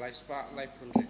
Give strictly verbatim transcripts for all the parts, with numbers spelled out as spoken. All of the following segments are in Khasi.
Lai spah lai phew hynriew.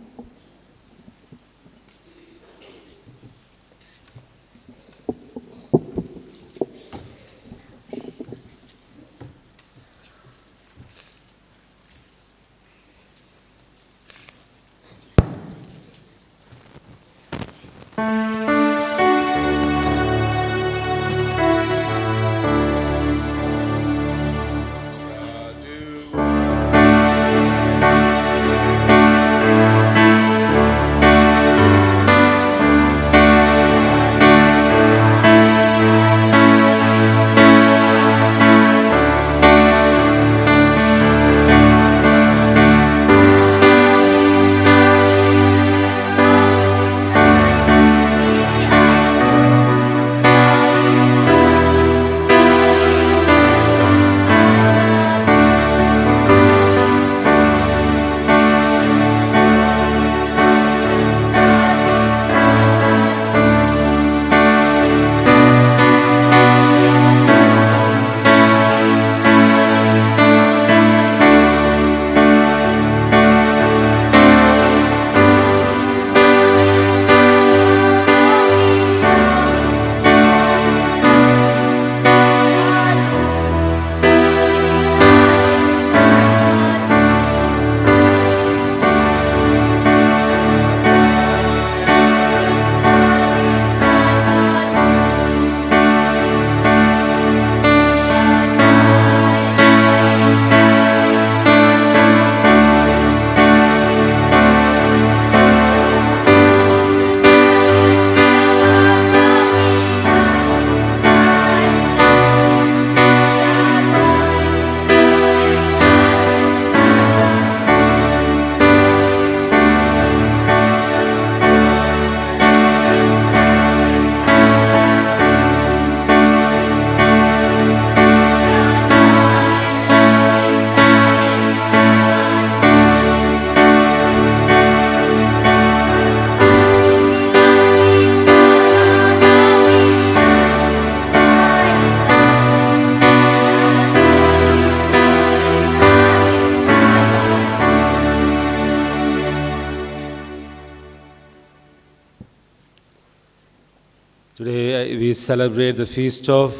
Today, uh, we celebrate the feast of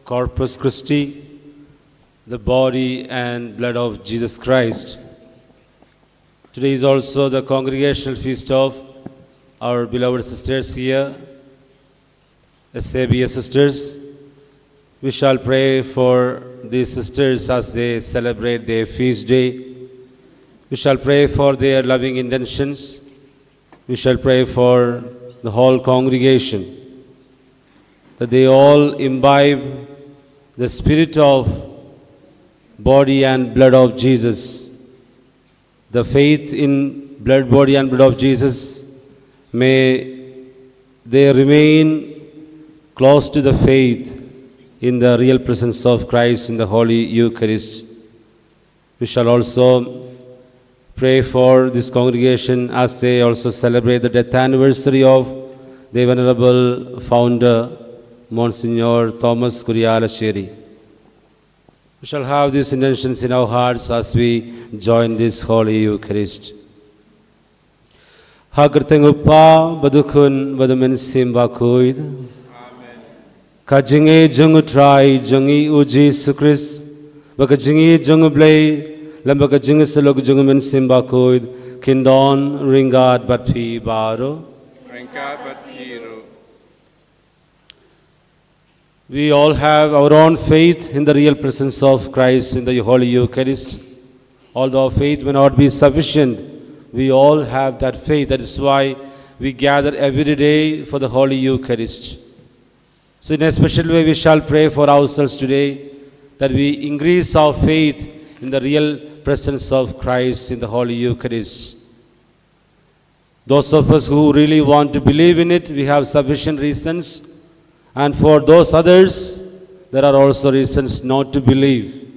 Corpus Christi, the body and blood of Jesus Christ. Today is also the congregational feast of our beloved sisters here, S A B A sisters. We shall pray for these sisters as they celebrate their feast day. We shall pray for their loving intentions. We shall pray for the whole congregation, that they all imbibe the spirit of body and blood of Jesus, the faith in blood, body, and blood of Jesus. May they remain close to the faith in the real presence of Christ in the Holy Eucharist. We shall also pray for this congregation as they also celebrate the death anniversary of the venerable founder, Monsignor Thomas Kuria Lasheri. We shall have these intentions in our hearts as we join this Holy Eucharist. Ha kyrteng u Kpa bad u Khun bad u Mynsiem Bakhuid. Amen. Ka jingïeit jong u Trai jong ngi u Jisu Khrist, bad ka jingïeit jong u Blei, lem bad ka jingïasyllok jong u Mynsiem Bakhuid, kin don ryngkat bad phi baroh. Ryngkat bad phi ruh. We all have our own faith in the real presence of Christ in the Holy Eucharist. Although our faith may not be sufficient, we all have that faith. That is why we gather every day for the Holy Eucharist. So, in a special way, we shall pray for ourselves today, that we increase our faith in the real presence of Christ in the Holy Eucharist. Those of us who really want to believe in it, we have sufficient reasons. And for those others, there are also reasons not to believe.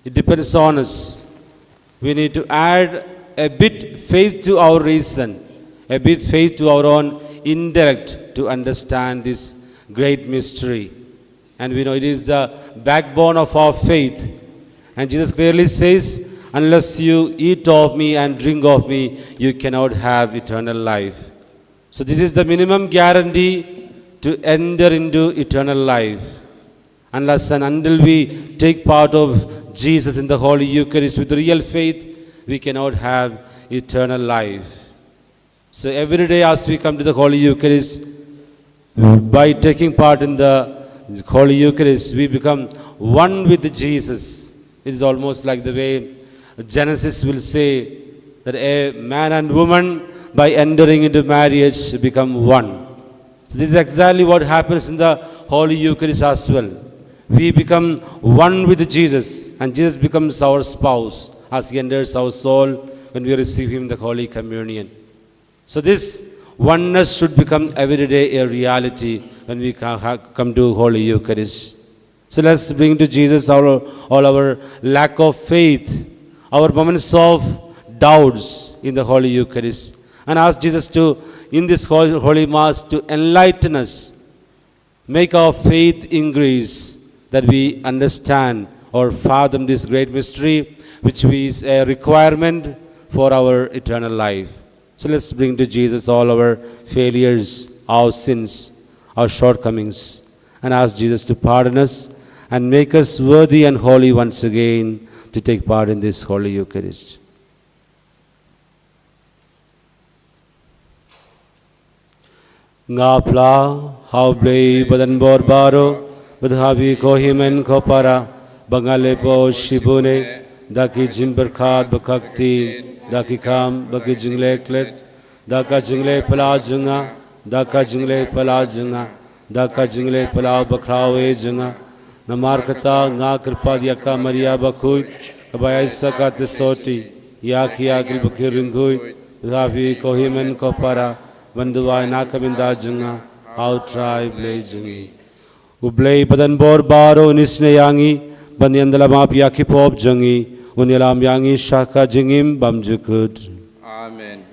It depends on us. We need to add a bit faith to our reason, a bit faith to our own intellect to understand this great mystery. And we know it is the backbone of our faith. And Jesus clearly says, Unless you eat of me and drink of me, you cannot have eternal life. So this is the minimum guarantee to enter into eternal life. Unless and until we take part of Jesus in the Holy Eucharist with real faith, we cannot have eternal life. So every day as we come to the Holy Eucharist, by taking part in the Holy Eucharist, we become one with Jesus. It is almost like the way Genesis will say that a man and woman, by entering into marriage, become one. So this is exactly what happens in the Holy Eucharist as well. We become one with Jesus, and Jesus becomes our spouse as he enters our soul when we receive him in the Holy Communion. So this oneness should become every day a reality when we ca- ha- come to Holy Eucharist. So let's bring to Jesus our, all our lack of faith, our moments of doubts in the Holy Eucharist, and ask Jesus to, in this Hol- Holy Mass, to enlighten us, make our faith increase, that we understand or fathom this great mystery, which is a requirement for our eternal life. So let's bring to Jesus all our failures, our sins, our shortcomings, and ask Jesus to pardon us and make us worthy and holy once again to take part in this Holy Eucharist. Nga pla, ha U Blei Badan Bor Baroh, bad ha phi ko hynmen ko para, ba nga leh bor shibun eh, da ki jingpyrkhat bad ka ktien, da ki kam bad ki jingleh klet, da ka jingleh phylla jong nga, da ka jingleh phylla jong nga, da ka jingleh phylla bakhraw eh jong nga. Namar kata nga kyrpad ïa ka Maria bakhuid, kaba ïa sa ka te soti, ïa ki ïa ki bad ki riewkhuid, ha phi ko hynmen ko para, ban duwai na ka bynta jong nga, ha U Trai Blei jong ngi. U Blei Badan Bor Baroh un isynei ïa ngi, ban ïa ïalam ïa ki pop jong ngi, un ïalam ïa ngi sha ka jingim bymjukut. Amen.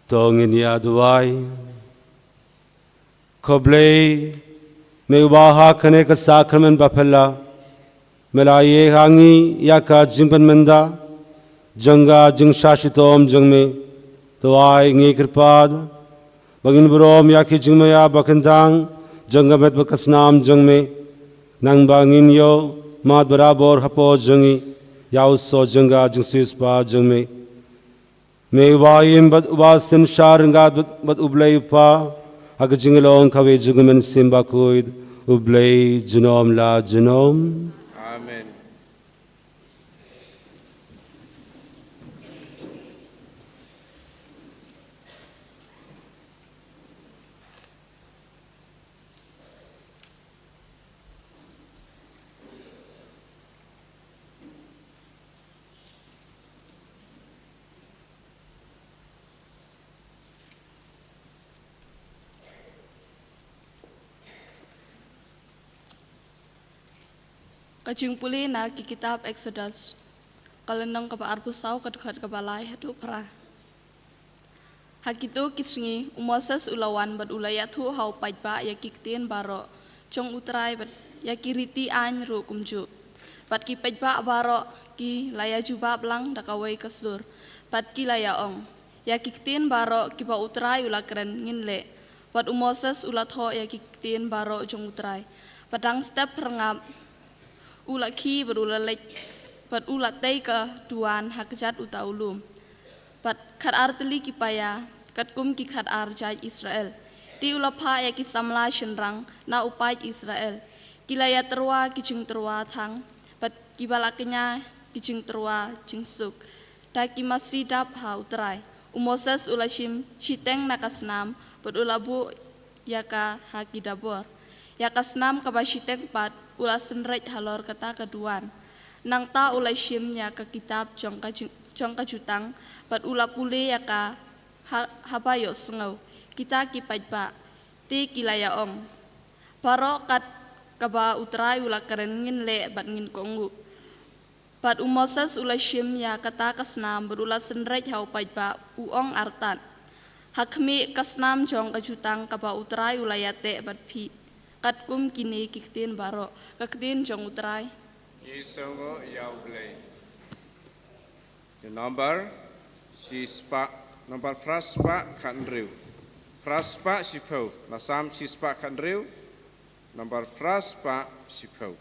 To ngin ïa duwai. Ko Blei, me uba ha kane ka sakramen bapher la, me la ïeh ha ngi ïa ka jingpynmynda jong ka jingshah shitom jong me. To ai ngi kyrpad ba ngin burom ïa ki jingmaïa ba kyndang jong ka met bad ka snam jong me, nang ba ngin ïoh mad barabor hapoh jong ngi ïa u soh jong ka jingsiewspah jong me. Me uba im bad uba synshar ryngkat bad, bad U Blei U Kpa ha ka jinglong kawei jong U Mynsiem Bakhuid, U Blei junom la junom. Amen. Ka jingpule na ki kitab Exodus, ka lynnong kaba arphew saw, ka dkhot kaba lai haduh phra. Ha kito ki sngi, u Moses u la wan bad u la ïathuh ha u paidbah ïa ki ktien baroh jong U Trai bad ïa ki riti aiñ ruh kumjuh. Bad ki paidbah baroh ki la ïa jubab lang da kawei ka sur, bad ki la ïa ong, ïa ki ktien baroh kiba U Trai u la kren ngin leh. Bad u Moses u la thoh ïa ki ktien baroh jong U Trai. Bad dang step phyrngab, u la khie bad u la leit, bad u la tei ka duwan ha kjat uta u lum. Bad khatar tylli ki paia, katkum ki khatar jait Israel. Te u la phah ïa ki samla shynrang na u paid Israel. Ki la ïa tyrwa ki jingtyrwa thang, bad kiba la kñia ki jingtyrwa jingsuk da ki masi dap ha U Trai. U Moses u la shim shiteng na ka snam, bad u la buh ïa ka ha ki dabor. Ïa ka snam kaba shiteng pat u la synreit halor kata ka duwan. Nangta u la shim ïa ka kitab jong ka ju-, jong ka jutang, bad u la pule ïa ka ha-, haba ïohsngew kita ki paidbah. Te ki la ïa ong, baroh kat kaba U Trai u la kren ngin leh bad ngin kohnguh. Bad u Moses u la shim ïa kata ka snam bad u la synreit ha u paidbah, u ong artat, ha khmih ka snam jong ka jutang kaba U Trai u la ïateh bad phi. Katkum kine ki ktien baroh, ka ktien jong U Trai. Ngi sngewnguh ïa U Blei. Ïa number shispah, number phra spah khathynriew. Phra spah shiphew, la sam shispah khathynriew, number phra spah shiphew.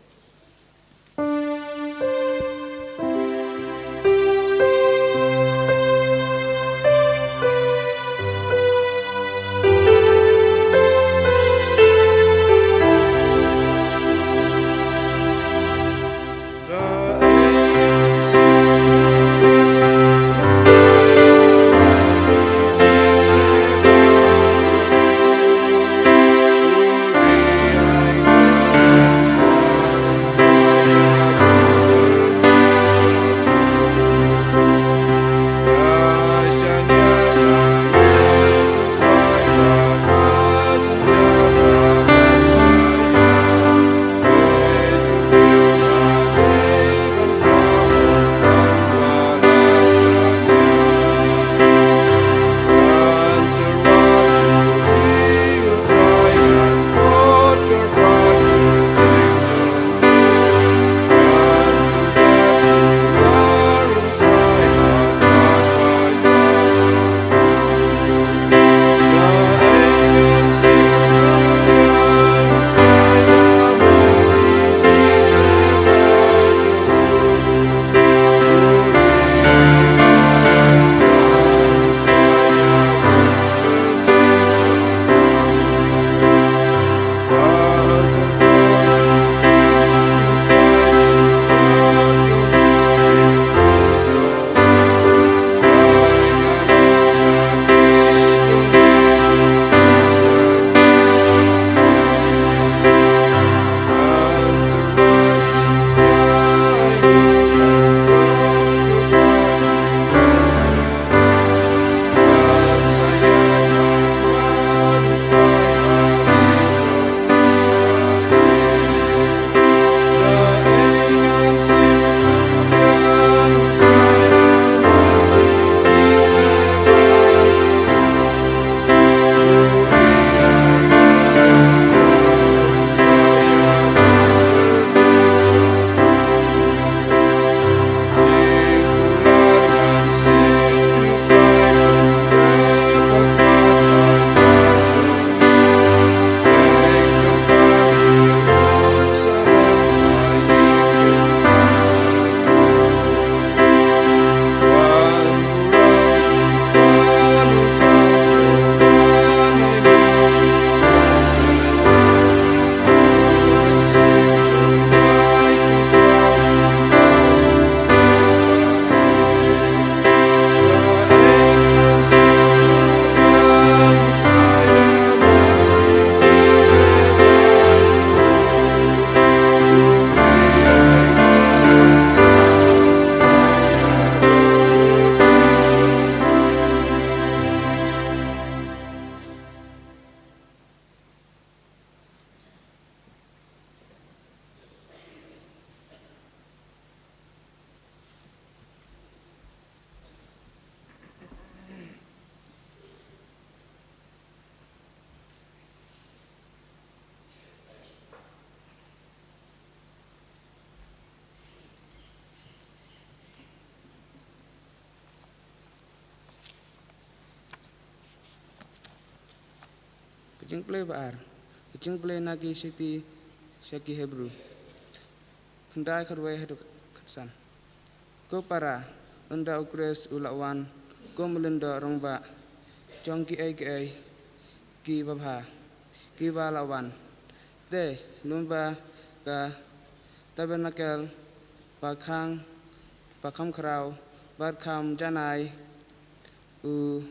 Jingpule ba ar. Jingpule na ki shithi sha ki Hebru. Khyndai khatwei haduh khatsan. Ko para, ynda u Khrist u la wan kum u lyngdoh rangbah jong kiei kiei ki babha kiba la wan. Te lyngba ka tabernakel ba khang, ba kham khraw bad kham janai, u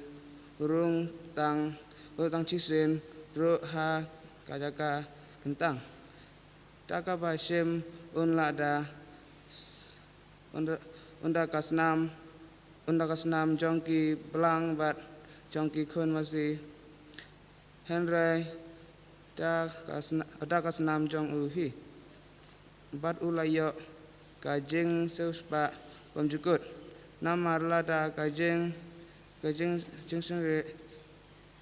rung tang, u rung tang shisien ruh ha ka jaka kyntang. Da kaba shim un la da, ynda, ynda ka snam, ynda ka snam jong ki blang bad jong ki khun masi. Hynrei da ka sna-, da ka snam jong u hi. Bad u la ïoh ka jingsiewspah bymjukut. Namar lada ka jing, ka jing, jingsngewrit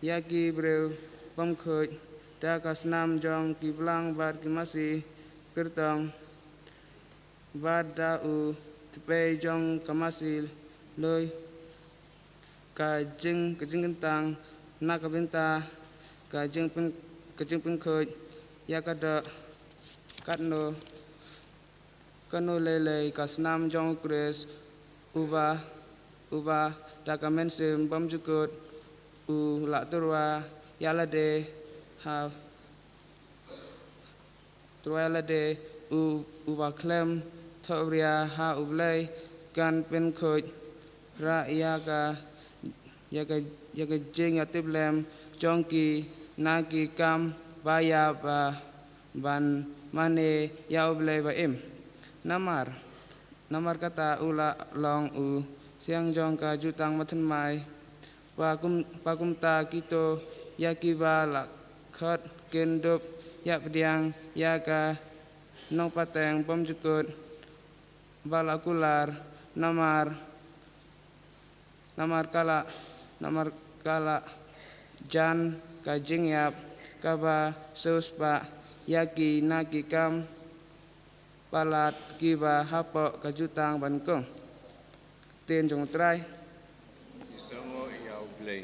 ïa ki briew bymkhuid da ka snam jong ki blang bad ki masi kyrtong, bad da u tpei jong ka masi lui ka jing, ka jingkyntang na ka bynta ka jingpyn, ka jingpynkhuid ïa ka doh. Katno, katno lei lei ka snam jong u Khrist, uba, uba da ka mynsiem bymjukut u la tyrwa ïa lade ha, tyrwa ïa lade, u, uba khlem thohbria ha U Blei kan pynkhuid rah ïa ka, ïa ka, ïa ka jingïatiplem jong ki na ki kam ba ïap, ba ban mane ïa U Blei ba im. Namar, namar kata u la long u siang jong ka jutang ba thymmai. Ba kum, ba kumta kito ïa kiba la khot kin dup ïa pdiang ïa ka nongpateng bymjukut ba la kular. Namar, namar ka la, namar ka la jan ka jingïap kaba siewspah ïa ki na ki kam palat kiba hapoh ka jutang ba nyngkong. Ktien jong U Trai. Ki sngew ïa U Blei.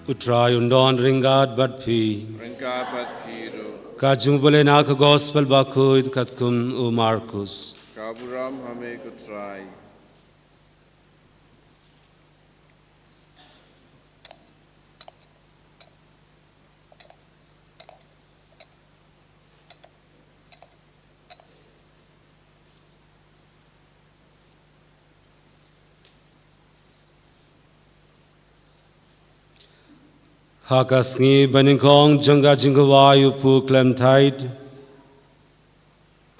U Trai un don ryngkat bad phi. Ryngkat bad phi ruh. Ka jingpule na ka Gospel bakhuid katkum u Markus. Ka burom ha me ko Trai. Ha ka sngi banyngkong jong ka jingkhawai u Pu Clementine,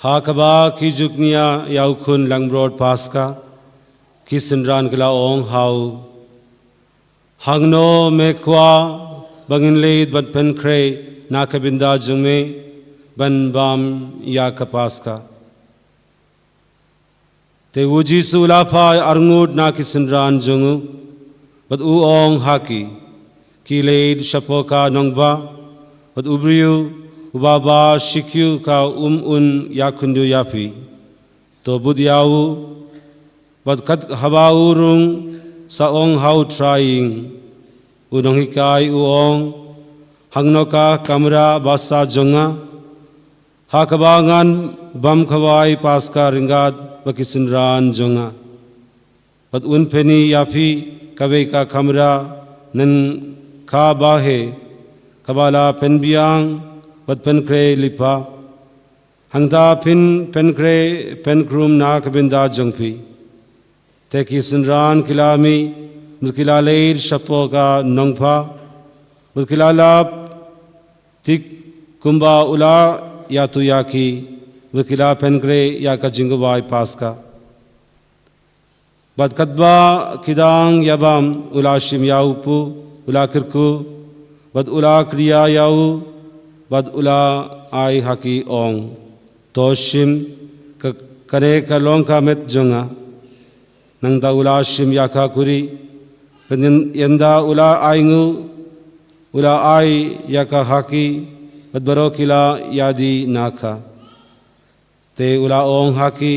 ha kaba ki ju kñia ïa u khun langbrot Paska, ki synran ki la ong ha u, hangno me kwah ba ngin leit ban pynkhreh na ka bynta jong me ban bam ïa ka Paska? Te u Jisu u la phai arngut na ki synran jong u, bad u ong ha ki, ki leit shapoh ka nongbah, bad u briew uba ba shi kyiuh ka um un ïakynduh ïa phi. To bud ïa u. Bad kat haba u rung, sa ong ha u, Trai ïing. U nonghikai u ong, hangno ka kamra basa jong nga, ha kaba ngan bam khawai Paska ryngkat bad ki synran jong nga? Bad un pyni ïa phi kawei ka kamra nangkha baheh, kaba la pynbiang bad pynkhreh lypa. Hangta phin pynkhreh pynkrum na ka bynta jong phi. Te ki synran ki la mih, bad ki la leit shapoh ka nongphah, bad ki la lap tik kumba u la ïathuh ïa ki, bad ki la pynkhreh ïa ka jingkhawai Paskha. Bad katba ki dang ïabam, u la shim ïa u pud, u la kyrkhu, bad u la khriat ïa u, bad u la ai ha ki, ong: To shim, ka, kane ka long ka met jong nga. Nangta u la shim ïa ka khuri, bad ynda u la ainguh, u la ai ïa ka ha ki, bad baroh ki la ïadie na ka. Te u la ong ha ki: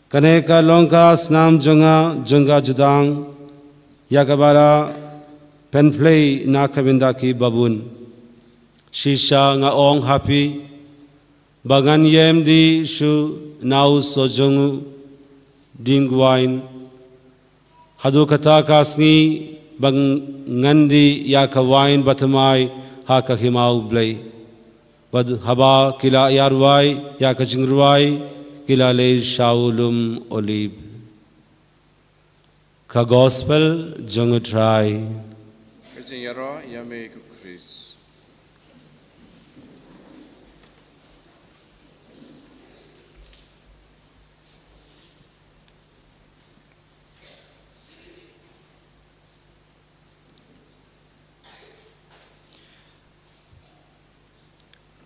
Kane ka long ka snam jong nga jong ka jutang, ïa kaba la pynplie na ka bynta ki babun. Shisha nga ong ha phi, ba ngan ym die shuh na u soh jong u dieng wain, haduh kata ka sngi ba ngan die ïa ka wain bathymmai ha ka hima U Blei. Bad haba ki la ïarwai ïa ka jingrwai, ki la leit sha u lum Olib. Ka Gospel jong U Trai. Ka jingïaroh ïa me ko Khrist.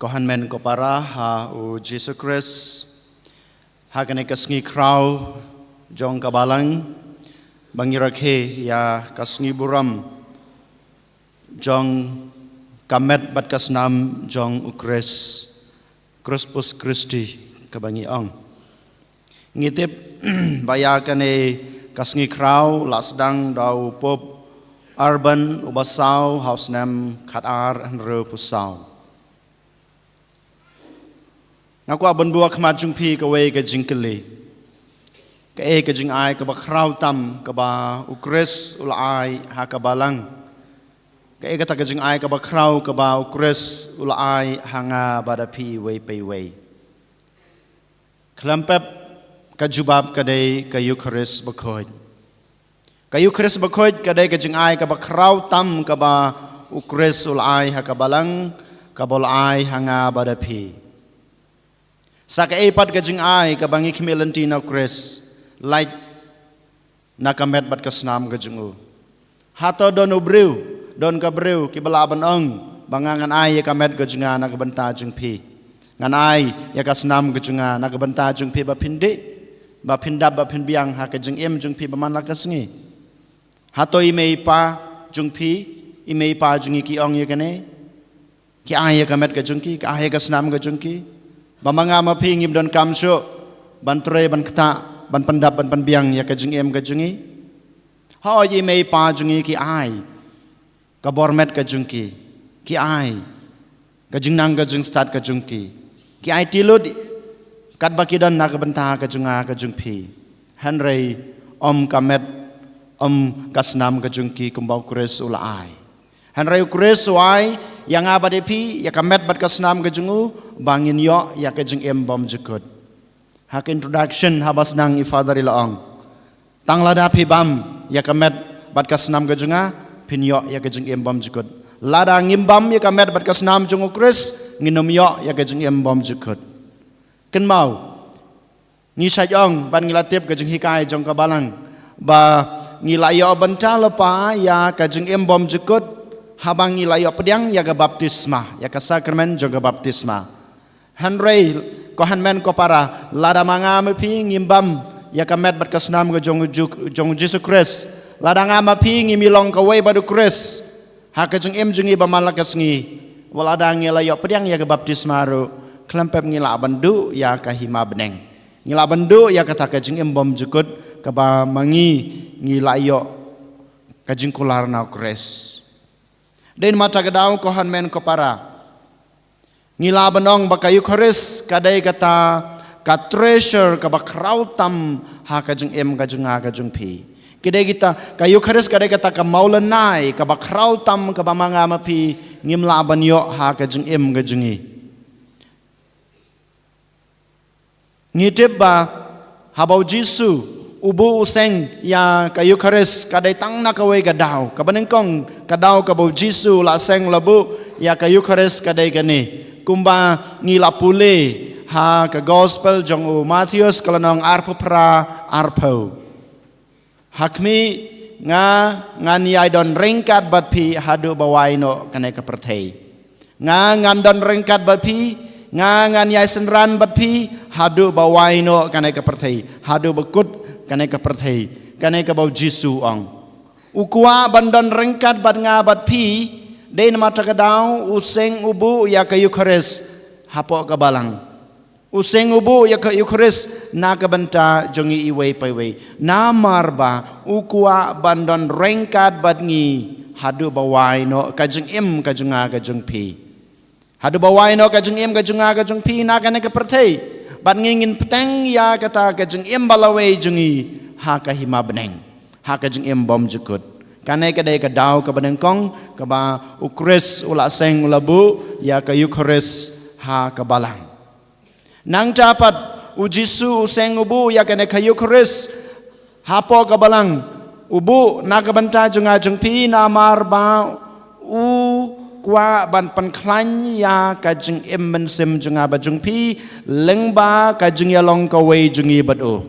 Ko hynmen ko para ha U Jisu Khrist, ha kane ka sngi khraw jong ka Balang, ba ngi rakhe ïa ka sngi burom jong ka met bad ka snam jong U Khrist, Corpus Christi kaba ngi ong. Ngi tip ba ïa kane ka sngi khraw la sdang da u Pope Urban uba saw ha u snem khatar hynriewphew saw. Nga kwah ban buh ha khmat jong phi kawei ka jingkylli. Kaei ka jingai kaba khraw tam kaba U Khrist u la ai ha ka Balang? Kaei kata ka jingai kaba khraw kaba U Khrist u la ai ha nga bad ha phi iwei pa iwei? Khlem pep, ka jubab ka dei ka Eukharist Bakhuid. Ka Eukharist Bakhuid ka dei ka jingai kaba khraw tam kaba U Khrist u la ai ha ka Balang, kaba u la ai ha nga bad ha phi. Sa kaei pat ka jingai kaba ngi khmih lynti na U Khrist, lait na ka met bad ka snam ka jong u? Hato don u briew, don ka briew kiba lah ban ong ba nga ngan ai ïa ka met ka jong nga na ka bynta jong phi, ngan ai ïa ka snam ka jong nga na ka bynta jong phi, ba phin dih, ba phin dap, ba phin biang ha ka jingim jong phi ba man la ka sngi? Hato i mei i pa jong phi, i mei i pa jong ngi ki ong ïa kane? Ki ai ïa ka met ka jong ki, ki ai ïa ka snam ka jong ki, ba ma nga ma phi ngim donkam shuh ban trei, ban ktah, ban pyndap, ban pynbiang ïa ka jingim ka jong ngi? Hooid, i mei i pa jong ngi ki ai ka bor met ka jong ki, ki ai ka jingnang ka jingstad ka jong ki, ki ai ti lut katba ki don na ka bynta ka jong nga ka jong phi. Hynrei ym ka met, ym ka snam ka jong ki kumba U Khrist u la ai. Hynrei U Khrist u ai ïa nga bad ïa phi ïa ka met bad ka snam ka jong u, ba ngin ïoh ïa ka jingim bymjukut. Ha ka introduction haba sdang i Father i la ong, tang lada phi bam ïa ka met bad ka snam ka jong nga, phin ïoh ïa ka jingim bymjukut. Lada ngim bam ïa ka met bad ka snam jong U Khrist, ngin ym ïoh ïa ka jingim bymjukut. Kynmaw, ngi shait ong bad ngi la tip ka jinghikai jong ka Balang, ba ngi la ïoh bynta lypa ïa ka jingim bymjukut haba ngi la ïoh pdiang ïa ka baptisma, ïa ka sakramen jong ka baptisma. Hynrei ko hynmen ko para, lada ma nga ma phi ngim bam ïa ka met bad ka snam ka jong U Ju-, jong U Jisu Khrist, lada nga ma phi ngim ïalong kawei bad U Khrist ha ka jingim jong ngi ba man la ka sngi, wat lada ngi la ïoh pdiang ïa ka baptisma ruh, khlem pep ngi lah ban duh ïa ka hima bneng. Ngi lah ban duh ïa kata ka jingim bymjukut kaba ma ngi ngi la ïoh ka jingkular na U Khrist. Dei namar kata ka daw ko hynmen ko para, ngi lah ban ong ba ka Eukharist ka dei kata ka treasure kaba khraw tam ha ka jingim ka jong nga ka jong phi. Ka dei kita, ka Eukharist ka dei kata ka mawlynnai kaba khraw tam kaba ma nga ma phi ngim lah ban ïoh ha ka jingim ka jong ngi. Ngi tip ba haba u Jisu u buh u seng ïa ka Eukharist, ka dei tang na kawei ka daw, kaba nyngkong ka daw kaba u Jisu la seng la buh ïa ka Eukharist ka dei kane. Kumba ngi la pule ha ka Gospel jong u Mathaios ka lynnong arphew phra, arphew. Ha khmih, nga ngan ïai don ryngkat bad phi haduh ba wai noh kane ka pyrthei. Nga ngan don ryngkat bad phi, nga ngan ïai synran bad phi haduh ba wai noh kane ka pyrthei, haduh ba kut kane ka pyrthei. Kane kaba u Jisu u ong. U kwah ban don ryngkat bad nga bad phi, dei namar kata ka daw u seng u buh ïa ka Eukharist hapoh ka balang. U seng u buh ïa ka Eukharist na ka bynta jong ngi iwei pa iwei. Namar ba u kwah ban don ryngkat bad ngi haduh ba wai noh ka jingim ka jong nga ka jong phi. Haduh ba wai noh ka jingim ka jong nga ka jong phi na kane ka pyrthei. Bad ngi ngin bteng ïa kata ka jingim ba lawei jong ngi ha ka hima bneng, ha ka jingim bymjukut. Kane ka dei ka daw kaba nyngkong kaba u Khrist u la seng u la buh ïa ka Eukharist ha ka balang. Nangta pat u Jisu u seng u buh ïa kane ka Eukharist hapoh ka balang, u buh na ka bynta jong nga jong phi namar ba u kwah ban pynkhlaiñ ïa ka jingim mynsiem jong nga bad jong phi lyngba ka jingïalong kawei jong ngi bad u.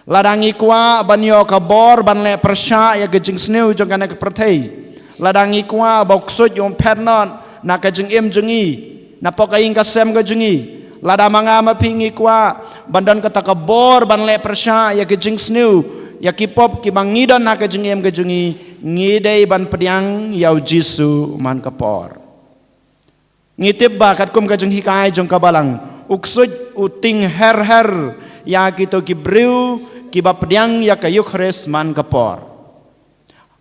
Lada ngi kwah ban ïoh ka bor ban leh pyrshah ïa ka jingsniew jong kane ka pyrthei, lada ngi kwah ba u ksuid um phet noh na ka jingim jong ngi, napoh ka ïing ka sem ka jong ngi, lada ma nga ma phi ngi kwah ban don kata ka bor ban leh pyrshah ïa ka jingsniew, ïa ki pop kiba ngi don ha ka jingim ka jong ngi, ngi dei ban pdiang ïa u Jisu man ka por. Ngi tip ba katkum ka jinghikai jong ka balang, u ksuid u tieng her her ïa kito ki briew kiba pdiang ïa ka Eukharist man ka por.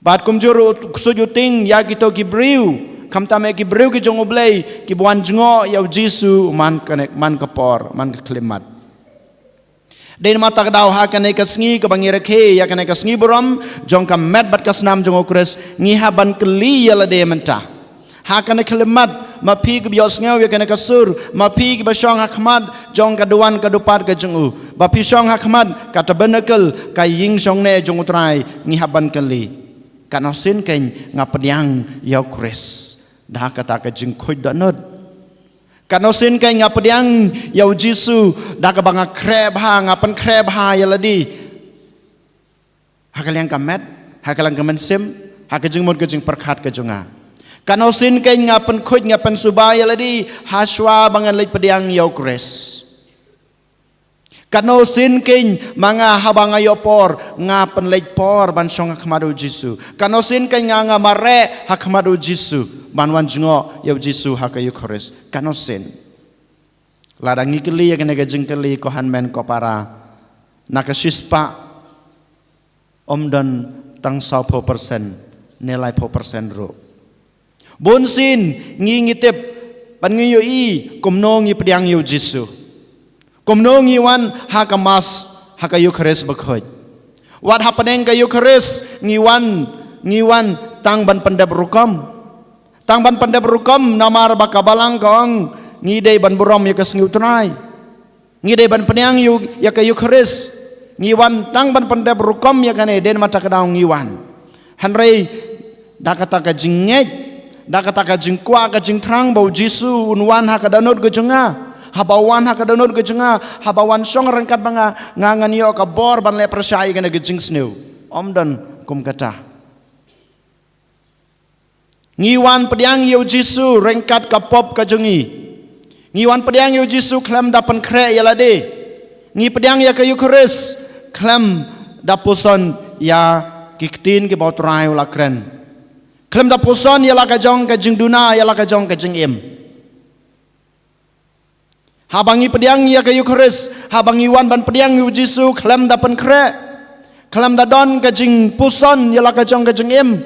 Bad kumjuh ruh u ksuid u tieng ïa kito ki briew, khamtam eh ki briew ki jong U Blei, kiba wan jngoh ïa u Jisu man ka, man ka por, man ka khyllipmat. Dei namar kata ka daw ha kane ka sngi kaba ngi rakhe ïa kane ka sngi burom jong ka met bad ka snam jong u Khrist, ngi hap ban kylli ïa lade mynta. Ha kane ka khyllipmat, ma phi kiba ïohsngew ïa kane ka sur, ma phi kiba shong ha khmat jong ka duwan ka dupat ka jong u, ba phi shong ha khmat ka tabernacle, ka ïing shongneh jong U Trai, ngi hap ban kylli. Katno sien kein nga pdiang ïa u Khrist da kata ka jingkhuid dohnud? Katno sien kein nga pdiang ïa u Jisu da kaba nga khreh bha, nga pynkhreh bha ïa lade, ha ka liang ka met, ha ka liang ka mynsiem, ha ka jingmut ka jingpyrkhat ka jong nga? Katno sien kein nga pynkhuid, nga pynsuba ïa lade ha shuwa ba ngan leit pdiang ïa u Khrist? Katno sien kein ma nga haba nga ïoh por, nga pynleit por ban shong ha khmat u Jisu? Katno sien kein nga, nga mareh ha khmat u Jisu ban wan jngoh ïa u Jisu ha ka Eukharist? Katno sien? Lada ngi kylli ïa kane ka jingkylli, ko hynmen ko para, na ka shispah ym don tang sawphew persen ne laiphew persen ruh. Bun sien ngi, ngi tip bad ngi ïohi kumno ngi pdiang ïa u Jisu, kumno ngi wan ha ka Mass, ha ka Eukharist bakhuid. Wat hapdeng ka Eukharist ngi wan, ngi wan tang ban pyndep rukom. Tang ban pyndep rukom namar ba ka balang ka ong ngi dei ban burom ïa ka sngi U Trai. Ngi dei ban pdiang ïa u, ïa ka Eukharist. Ngi wan tang ban pyndep rukom ïa kane, dei namar kata ka daw ngi wan. Hynrei da kata ka jingngeit, da kata ka jingkwah ka jingthrang ba u Jisu un wan ha ka dohnud ka jong nga, haba wan ha ka dohnud ka jong nga, haba wan shong ryngkat bad nga, nga ngan ïoh ka bor ban leh pyrshah ïa kane ka jingsniew. Ym don kum kata. Ngi wan pdiang ïa u Jisu ryngkat ka pop ka jong ngi. Ngi wan pdiang ïa u Jisu khlem da pynkhreh ïa lade. Ngi pdiang ïa ka Eukharist khlem da puson ïa ki ktien kiba u Trai u la kren, khlem da puson ïa la ka jong ka jingduna, ïa la ka jong ka jingim. Haba ngi pdiang ïa ka Eukharist, haba ngi wan ban pdiang ïa u Jisu khlem da pynkhreh, khlem da don ka jingpuson ïa la ka jong ka jingim,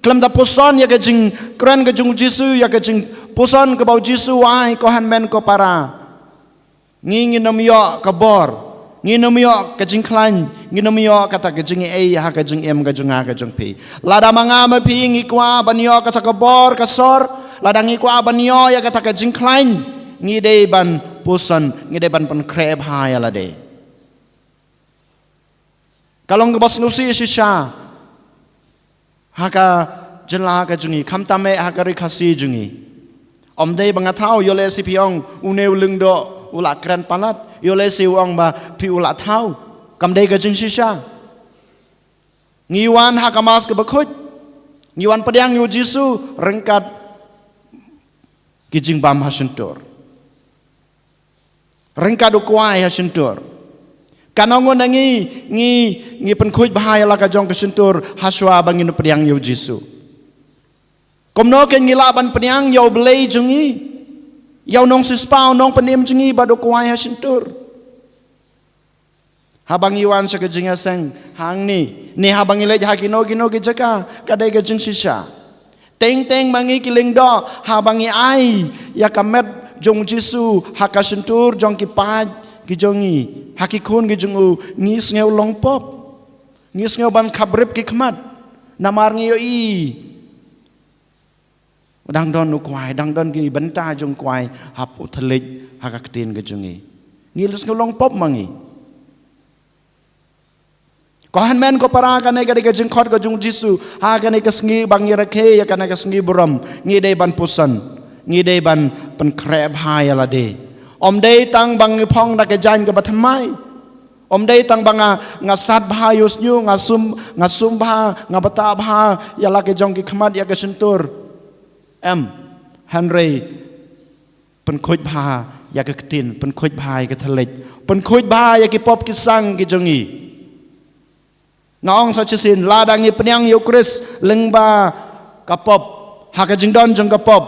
khlem da puson ïa ka jingkren ka jong u Jisu, ïa ka jingpuson kaba u Jisu u ai, ko hynmen ko para, ngi, ngin ym ïoh ka bor, ngin ym ïoh ka jingkhlaiñ, ngin ym ïoh kata ka jingaiei ha ka jingim ka jong nga ka jong phi. Lada ma nga ma phi ngi kwah ban ïoh kata ka bor ka sor, lada ngi kwah ban ïoh ïa kata ka jingkhlaiñ, ngi dei ban puson, ngi dei ban pynkhreh bha ïa lade. Ka long kaba sngewsih shisha ha ka jylla ka jong ngi, khamtam eh ha ka ri Khasi jong ngi. Ym dei ba nga thaw, ïoh lehse phi ong une u lyngdoh u la kren palat, ïoh lehse u ong ba phi u la thaw. Kam dei ka jingshisha. Ngi wan ha ka Mass kaba khuid, ngi wan pdiang ïa u Jisu ryngkat ki jingbam ha shyntur, ryngkat u kwai ha shyntur. Kan ong na ngi, ngi, ngi pynkhuid bha ïa la ka jong ka shyntur hashwa ba ngin pdiang ïa u Jisu. Kumno kan ngi lah ban pdiang ïa u Blei jong ngi, ïa u nongsiewspah, u nongpynim jong ngi bad u kwai ha shyntur? Haba ngi wan sha ka jingïaseng hangne, ne haba ngi leit ha kino kino ki jaka, ka dei ka jingshisha. Teng teng ma ngi ki lyngdoh, haba ngi ai ïa ka met jong u Jisu ha ka shyntur jong ki paid ki jong ngi, ha ki khun ki jong u, ngi sngew long pop, ngi sngew ban khaprip ki khmat. Namar ngi ïohi dang don u kwai, dang don ki bynta jong u kwai hap u thylliej ha ka ktien ka jong ngi. Ngi sngew long pop ma ngi. Ko hynmen ko para, kane ka dei ka jingkhot ka jong u Jisu ha kane ka sngi ba ngi rakhe ïa kane ka sngi burom. Ngi dei ban puson, ngi dei ban pynkhreh bha ïa lade. Ym dei tang ba ngi phong da ka jaiñ kaba thymmai. Ym dei tang ba nga, nga sat bha ïa u shñiuh, nga sum, nga sum bha, nga btah bha ïa la ka jong ki khmat, ïa ka shyntur. Em, hynrei pynkhuid bha ïa ka ktien, pynkhuid bha ïa ka thylliej, pynkhuid bha ïa ki pop ki sang ki jong ngi. Nga ong sa shisien, lada ngi pdiang ïa u Khrist lyngba ka pop, ha ka jingdon jong ka pop,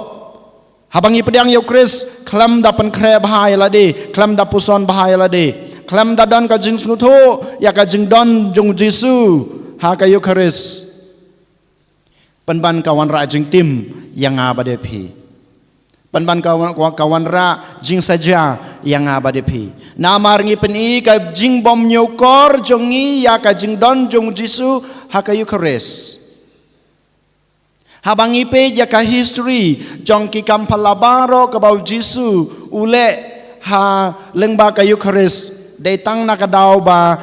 haba ngi pdiang ïa u Khrist khlem da pynkhreh bha ïa lade, khlem da puson bha ïa lade, khlem da don ka jingsngewthuh ïa ka jingdon jong u Jisu ha ka Eukharist, pynban ka wanrah jingtim ïa nga bad ïa phi. Pynban ka wan-, ka wanrah jingsaja ïa nga bad ïa phi. Namar ngi pyni ka jingbymñiewkor jong ngi ïa ka jingdon jong u Jisu ha ka Eukharist. Haba ngi peit ïa ka history jong ki kam phylla baroh kaba u Jisu u leh ha lyngba ka Eukharist, dei tang na ka daw ba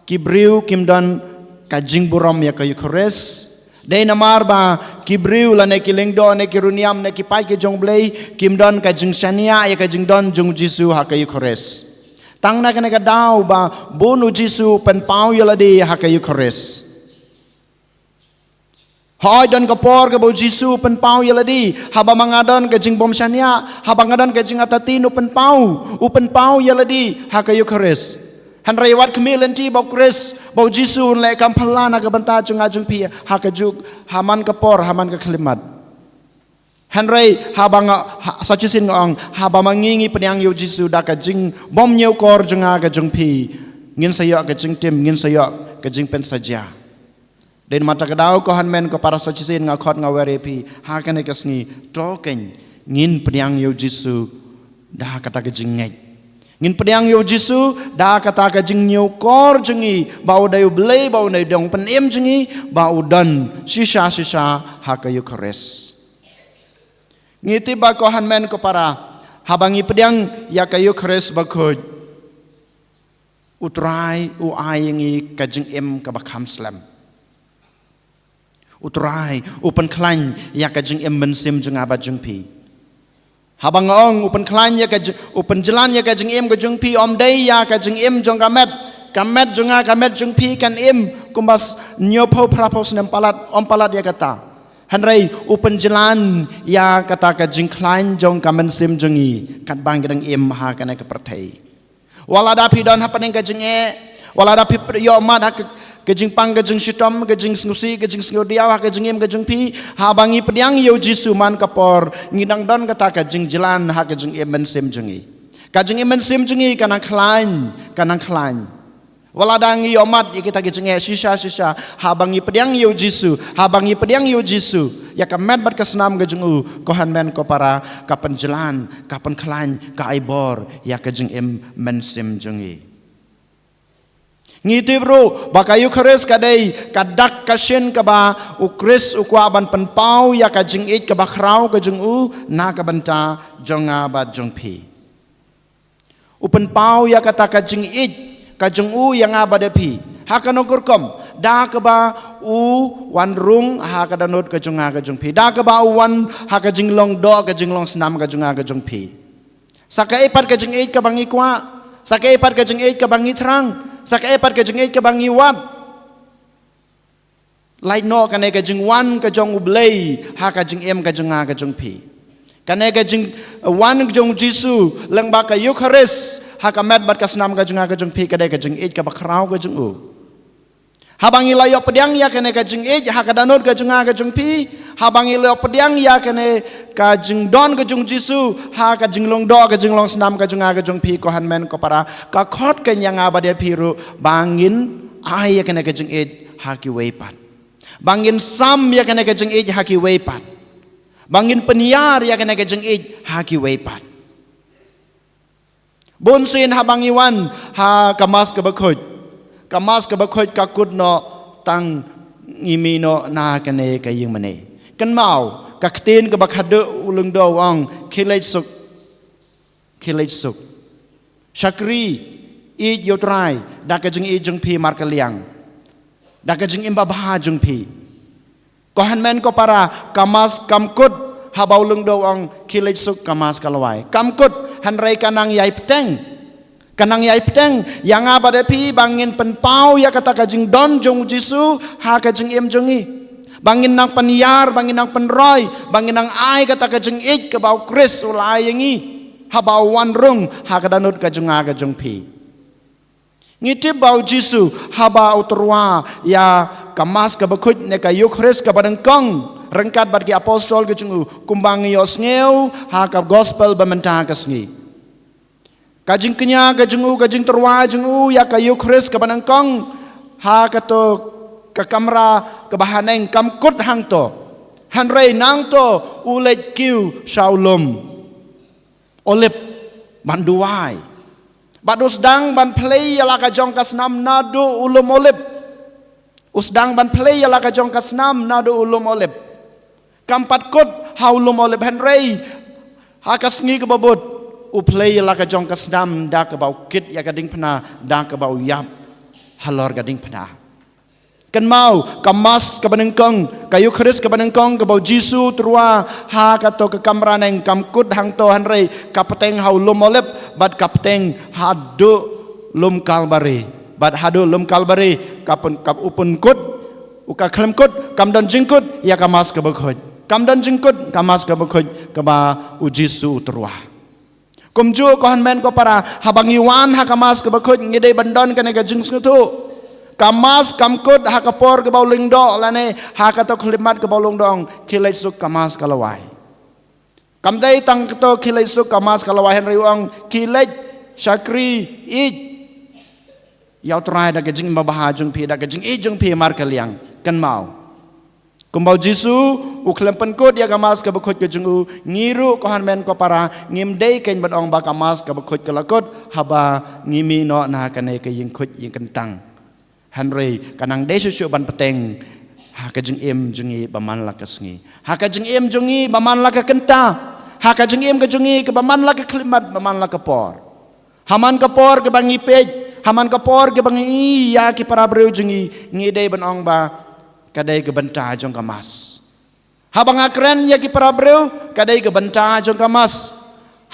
ki briew kim don ka jingburom ïa ka Eukharist. Dei namar ba ki briew lane ki lyngdoh ne ki riewniam ne ki paid ki jong u Blei kim don ka jingshaniah ïa ka jingdon jong u Jisu ha ka Eukharist. Tang na kane ka daw ba bun u Jisu u pynpaw ïa lade ha ka Eukharist. Hooid, don ka por kaba u Jisu u pynpaw ïa lade, haba ma nga don ka jingbymshaniah, haba nga don ka jingartatien, u pynpaw, u pynpaw ïa lade ha ka Eukharist. Hynrei wat khmih lynti ba u Khrist, ba u Jisu un leh kam phylla na ka bynta jong nga jong phi ha kajuh, ha man ka por, ha man ka khyllipmat. Hynrei haba nga, ha, sa shisien nga ong, haba ma ngi ngi pdiang ïa u Jisu da ka jingbymñiewkor jong nga ka jong phi, ngin sa ïoh ka jingtim, ngin sa ïoh ka jingpynsaja. Dei namar kata ka daw ko hynmen ko para, sa shisien nga khot nga wer ïa phi ha kane ka sngi, to kein ngin pdiang ïa u Jisu da kata ka jingngeit. Ngin pdiang ïa u Jisu da kata ka jingñiewkor jong ngi ba u dei u Blei, ba u dei u nongpynim jong ngi, ba u don shisha shisha ha ka Eukharist. Ngi tip ba ko hynmen ko para, haba ngi pdiang ïa ka Eukharist bakhuid, u Trai u ai ïa ngi ka jingim kaba kham slem. U Trai u pynkhlaiñ ïa ka jingim mynsiem jong nga bad jong phi. Haba nga ong u pynkhlaiñ ïa ka ji-, u pynjlan ïa ka jingim ka jong phi, ym dei ïa ka jingim jong ka met. Ka met jong nga, ka met jong phi kan im kumba s-, hynñiewphew phraphew snem palat, ym palat ïa kata. Hynrei u pynjlan ïa kata ka jingkhlaiñ jong ka mynsiem jong ngi katba ngi dang im ha kane ka pyrthei. Wat lada phi don hapdeng ka jingeh, wat lada phi ïoh mad ha ka, ka jingpang, ka jingshitom, ka jingsngewsih, ka jingsngewdiaw ha ka jingim ka jong phi, haba ngi pdiang ïa u Jisu man ka por ngi dang don kata ka jingjlan ha ka jingim mynsiem jong ngi. Ka jingim mynsiem jong ngi ka nang khlaiñ, ka nang khlaiñ. Wat lada ngi ïoh mad ïa kita ki jingeh shisha shisha, haba ngi pdiang ïa u Jisu, haba ngi pdiang ïa u Jisu, ïa ka met bad ka snam ka jong u, ko hynmen ko para, ka pynjlan, ka pynkhlaiñ, ka ai bor ïa ka jingim mynsiem jong ngi. Ngi tip ruh ba ka Eukharist ka dei ka dak ka shin kaba u Khrist u kwah ban pynpaw ïa ka jingïeit kaba khraw ka jong u na ka bynta jong nga bad jong phi. U pynpaw ïa kata ka jingïeit ka jong u ïa nga bad ïa phi. Ha kano ka rukom? Da kaba u wan rung ha ka dohnud ka jong nga ka jong phi. Da kaba u wan ha ka jinglong doh ka jinglong snam ka jong nga ka jong phi. Sa kaei pat ka jingïeit kaba ngi kwah? Sa kaei pat ka jingïeit kaba ngi thrang? Sa kaei pat ka jingïeit kaba ngi wad? Lait noh kane ka jingwan ka jong U Blei ha ka jingim ka jong nga ka jong phi. Kane ka jingwan ka jong U Jisu lyngba ka Eukharist ha ka met bad ka snam ka jong nga ka jong phi, ka dei ka jingïeit kaba khraw ka jong u. Haba ngi la ïoh pdiang ïa kane ka jingïeit ha ka dohnud ka jong nga ka jong phi, haba ngi la ïoh pdiang ïa kane ka jingdon ka jong U Jisu ha ka jinglong doh ka jinglong snam ka jong nga ka jong phi, ko hynmen ko para, ka khot ka ïa nga bad ïa phi ruh ba ngin ai ïa kane ka jingïeit ha kiwei pat. Ba ngin sam ïa kane ka jingïeit ha kiwei pat. Ba ngin pynïar ïa kane ka jingïeit ha kiwei pat. Bun sien haba ngi wan ha ka Mass ka bakhuid, ka Mass ka bakhuid ka kut noh tang ngi mih noh na kane ka ïing mane. Kynmaw ka ktien kaba khadduh u lyngdoh u ong, khie leit suk, khie leit suk. Shakri, ïeit ïa U Trai da ka jingïeit jong phi markylliang, da ka jingim babha jong phi. Ko hynmen ko para, ka Mass kam kut haba u lyngdoh u ong, khie leit suk, ka Mass ka la wai. Kam kut, hynrei ka nang ïai bteng. Ka nang ïai bteng ïa nga bad ïa phi ba ngin pynpaw ïa kata ka jingdon jong U Jisu ha ka jingim jong ngi. Ba ngin nang pynïar, ba ngin nang pynroi, ba ngin nang ai kata ka jingïeit kaba U Khrist u la ai ïa ngi haba u wan rung ha ka dohnud ka jong nga ka jong phi. Ngi tip ba U Jisu haba u tyrwa ïa ka Mass ka bakhuid ne ka Eukharist kaba nyngkong ryngkat bad ki apostol ka jong u, kumba ngi ïohsngew ha ka Gospel ba mynta ka sngi. Ka jingkñia ka jong u, ka jingtyrwa jong u ïa ka Eukharist kaba nyngkong ha kato ka kamra kaba haneng, kam kut hangto. Hynrei nangto u leit kiew sha u lum Olib ban duwai. Bad u sdang ban plie ïa la ka jong ka snam naduh u lum Olib. U sdang ban plie ïa la ka jong ka snam naduh u lum Olib. Kam pat kut ha u lum Olib, hynrei ha ka sngi kaba bud u plie ïa la ka jong ka snam da kaba u kit ïa ka diengphna, da kaba u ïap halor ka diengphna. Kynmaw, ka Mass kaba nyngkong, ka Eukharist kaba nyngkong kaba U Jisu u tyrwa ha kato ka kamra neng, kam kut hangto, hynrei ka bteng ha u lum Olib bad ka bteng haduh lum Kalbari. Bad haduh lum Kalbari ka pyn, ka u pynkut, u ka khlem kut, kam don jingkut ïa ka Mass ka bakhuid. Kam don jingkut ka Mass ka bakhuid kaba U Jisu u tyrwa. Kumjuh ko hynmen ko para, haba ngi wan ha ka Mass ka bakhuid ngi dei ban don kane ka jingsngewthuh. Ka Mass kam kut ha ka por kaba u lyngdoh lane ha kato ka khyllipmat kaba u lyngdoh u ong, khie leit suk, ka Mass ka la wai. Kam dei tang kato khie leit suk, ka Mass ka la wai, hynrei u ong, khie leit shakri, ïeit ïa U Trai da ka jingim babha jong phi, da ka jingïeit jong phi markylliang. Kynmaw, kumba U Jisu u khlem pynkut ïa ka Mass ka bakhuid ka jong u, ngi ruh ko hynmen ko para ngim dei kein ban ong ba ka Mass ka bakhuid ka la kut haba ngi mih noh na kane ka ïing khuid ïing kyntang. Hynrei ka nang dei shuh shuh ban bteng ha ka jingim jong ngi ba man la ka sngi, ha ka jingim jong ngi ba man la ka kynta, ha ka jingim ka jong ngi kaba man la ka khyllipmat, ba man la ka por. Ha man ka por kaba ngi peit, ha man ka por kaba ngi ïa ki para briew jong ngi, ngi dei ban ong ba ka dei ka bynta jong ka Mass. Haba nga kren ïa ki para briew, ka dei ka bynta jong ka Mass.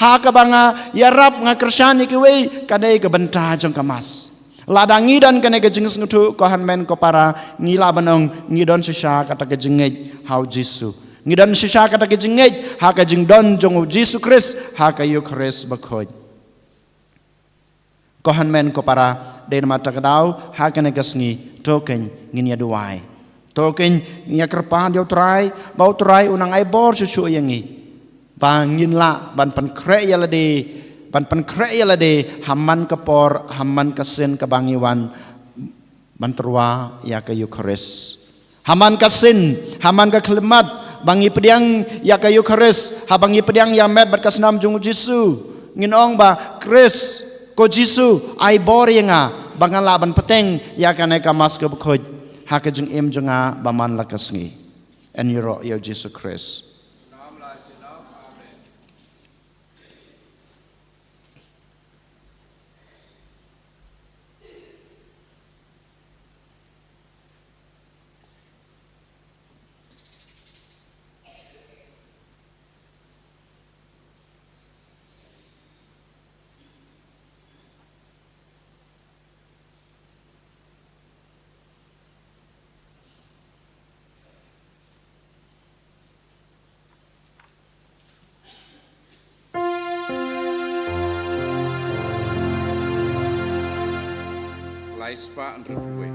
Ha kaba nga ïarap, nga kyrshan ïa kiwei, ka dei ka bynta jong ka Mass. Lada ngi don kane ka jingsngewthuh ko hynmen ko para, ngi lah ban ong ngi don shisha kata ka jingngeit ha U Jisu. Ngi don shisha kata ka jingngeit ha ka jingdon jong U Jisu Khrist ha ka Eukharist bakhuid. Ko hynmen ko para, dei namar kata ka daw ha kane ka sngi to kein ngin ïa duwai. To kein ngin ïa kyrpad ïa U Trai ba U Trai u nang ai bor shuh shuh ïa ngi, ba ngin lah ban pynkhreh ïa lade, ban pynkhreh ïa lade ha man ka por, ha man ka sien kaba ngi wan ban tyrwa ïa ka Eukharist. Ha man ka sien, ha man ka khyllipmat ba ngi pdiang ïa ka Eukharist, haba ngi pdiang ïa met bad ka snam jong U Jisu, ngin ong ba, Khrist, ko Jisu, ai bor ïa nga ba ngan lah ban bteng ïa kane ka Mass ka bakhuid ha ka jingim jong nga ba man la ka sngi. Yn ïaroh ïa U Jisu Khrist. Ai spah hynriew phew wei.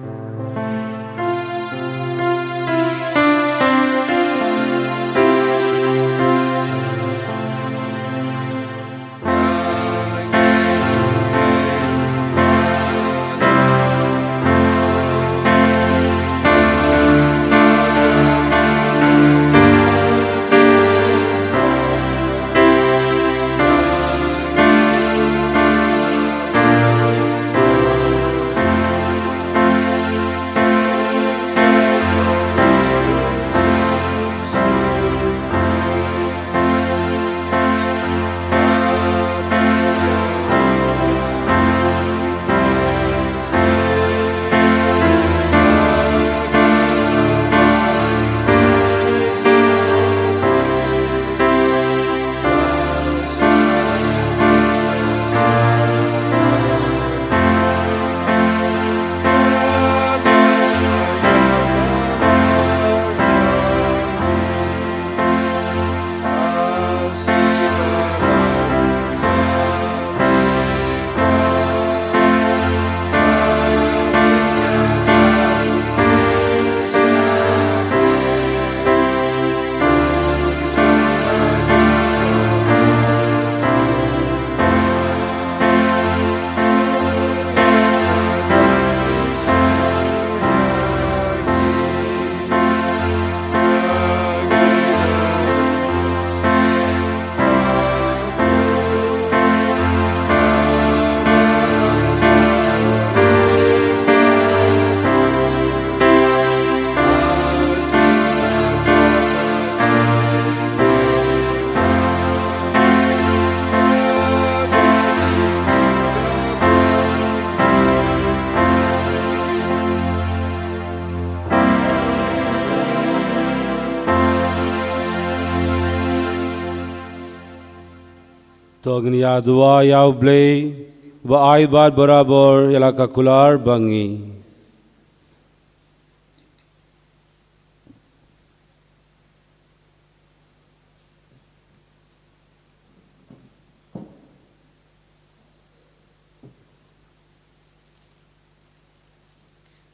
To ngin ïa duwai ïa U Blei, ba ai bad barabor ïa la ka kular ba ngi.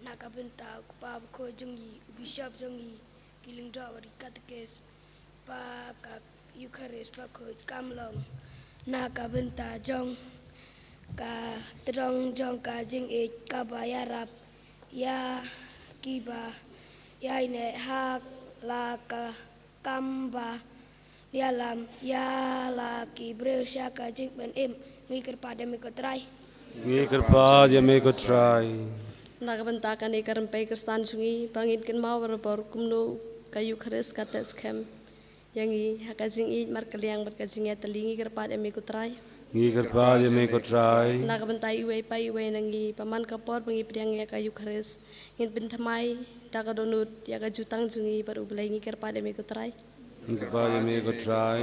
Na ka bynta u kpa bakhuid jong ngi, u bishop jong ngi, ki lyngdoh bad ki katekis, ba ka Eukharist bakhuid kam long. Na ka bynta jong ka tdong jong ka jingïeit kaba ïarap ïa kiba ïaineh ha la ka kam ba ïalam ïa la ki briew sha ka jingpynim. Ngi kyrpad ïa me ko Trai. Ngi kyrpad ïa me ko Trai. Na ka bynta kane ka rympei Khristan jong ngi, ba ngin kynmaw barabor kumno ka Eukharist ka teh skhem ïa ngi ha ka jingïeit markylliang bad ka jingïatylli, ngi kyrpad ïa me ko Trai. Ngi kyrpad ïa me ko Trai. Na ka bynta iwei pa iwei na ngi, ba man ka por ba ngi pdiang ïa ka Eukharist, ngin pynthymmai da ka dohnud ïa ka jutang jong ngi bad U Blei, ngi kyrpad ïa me ko Trai. Ngi kyrpad ïa me ko Trai.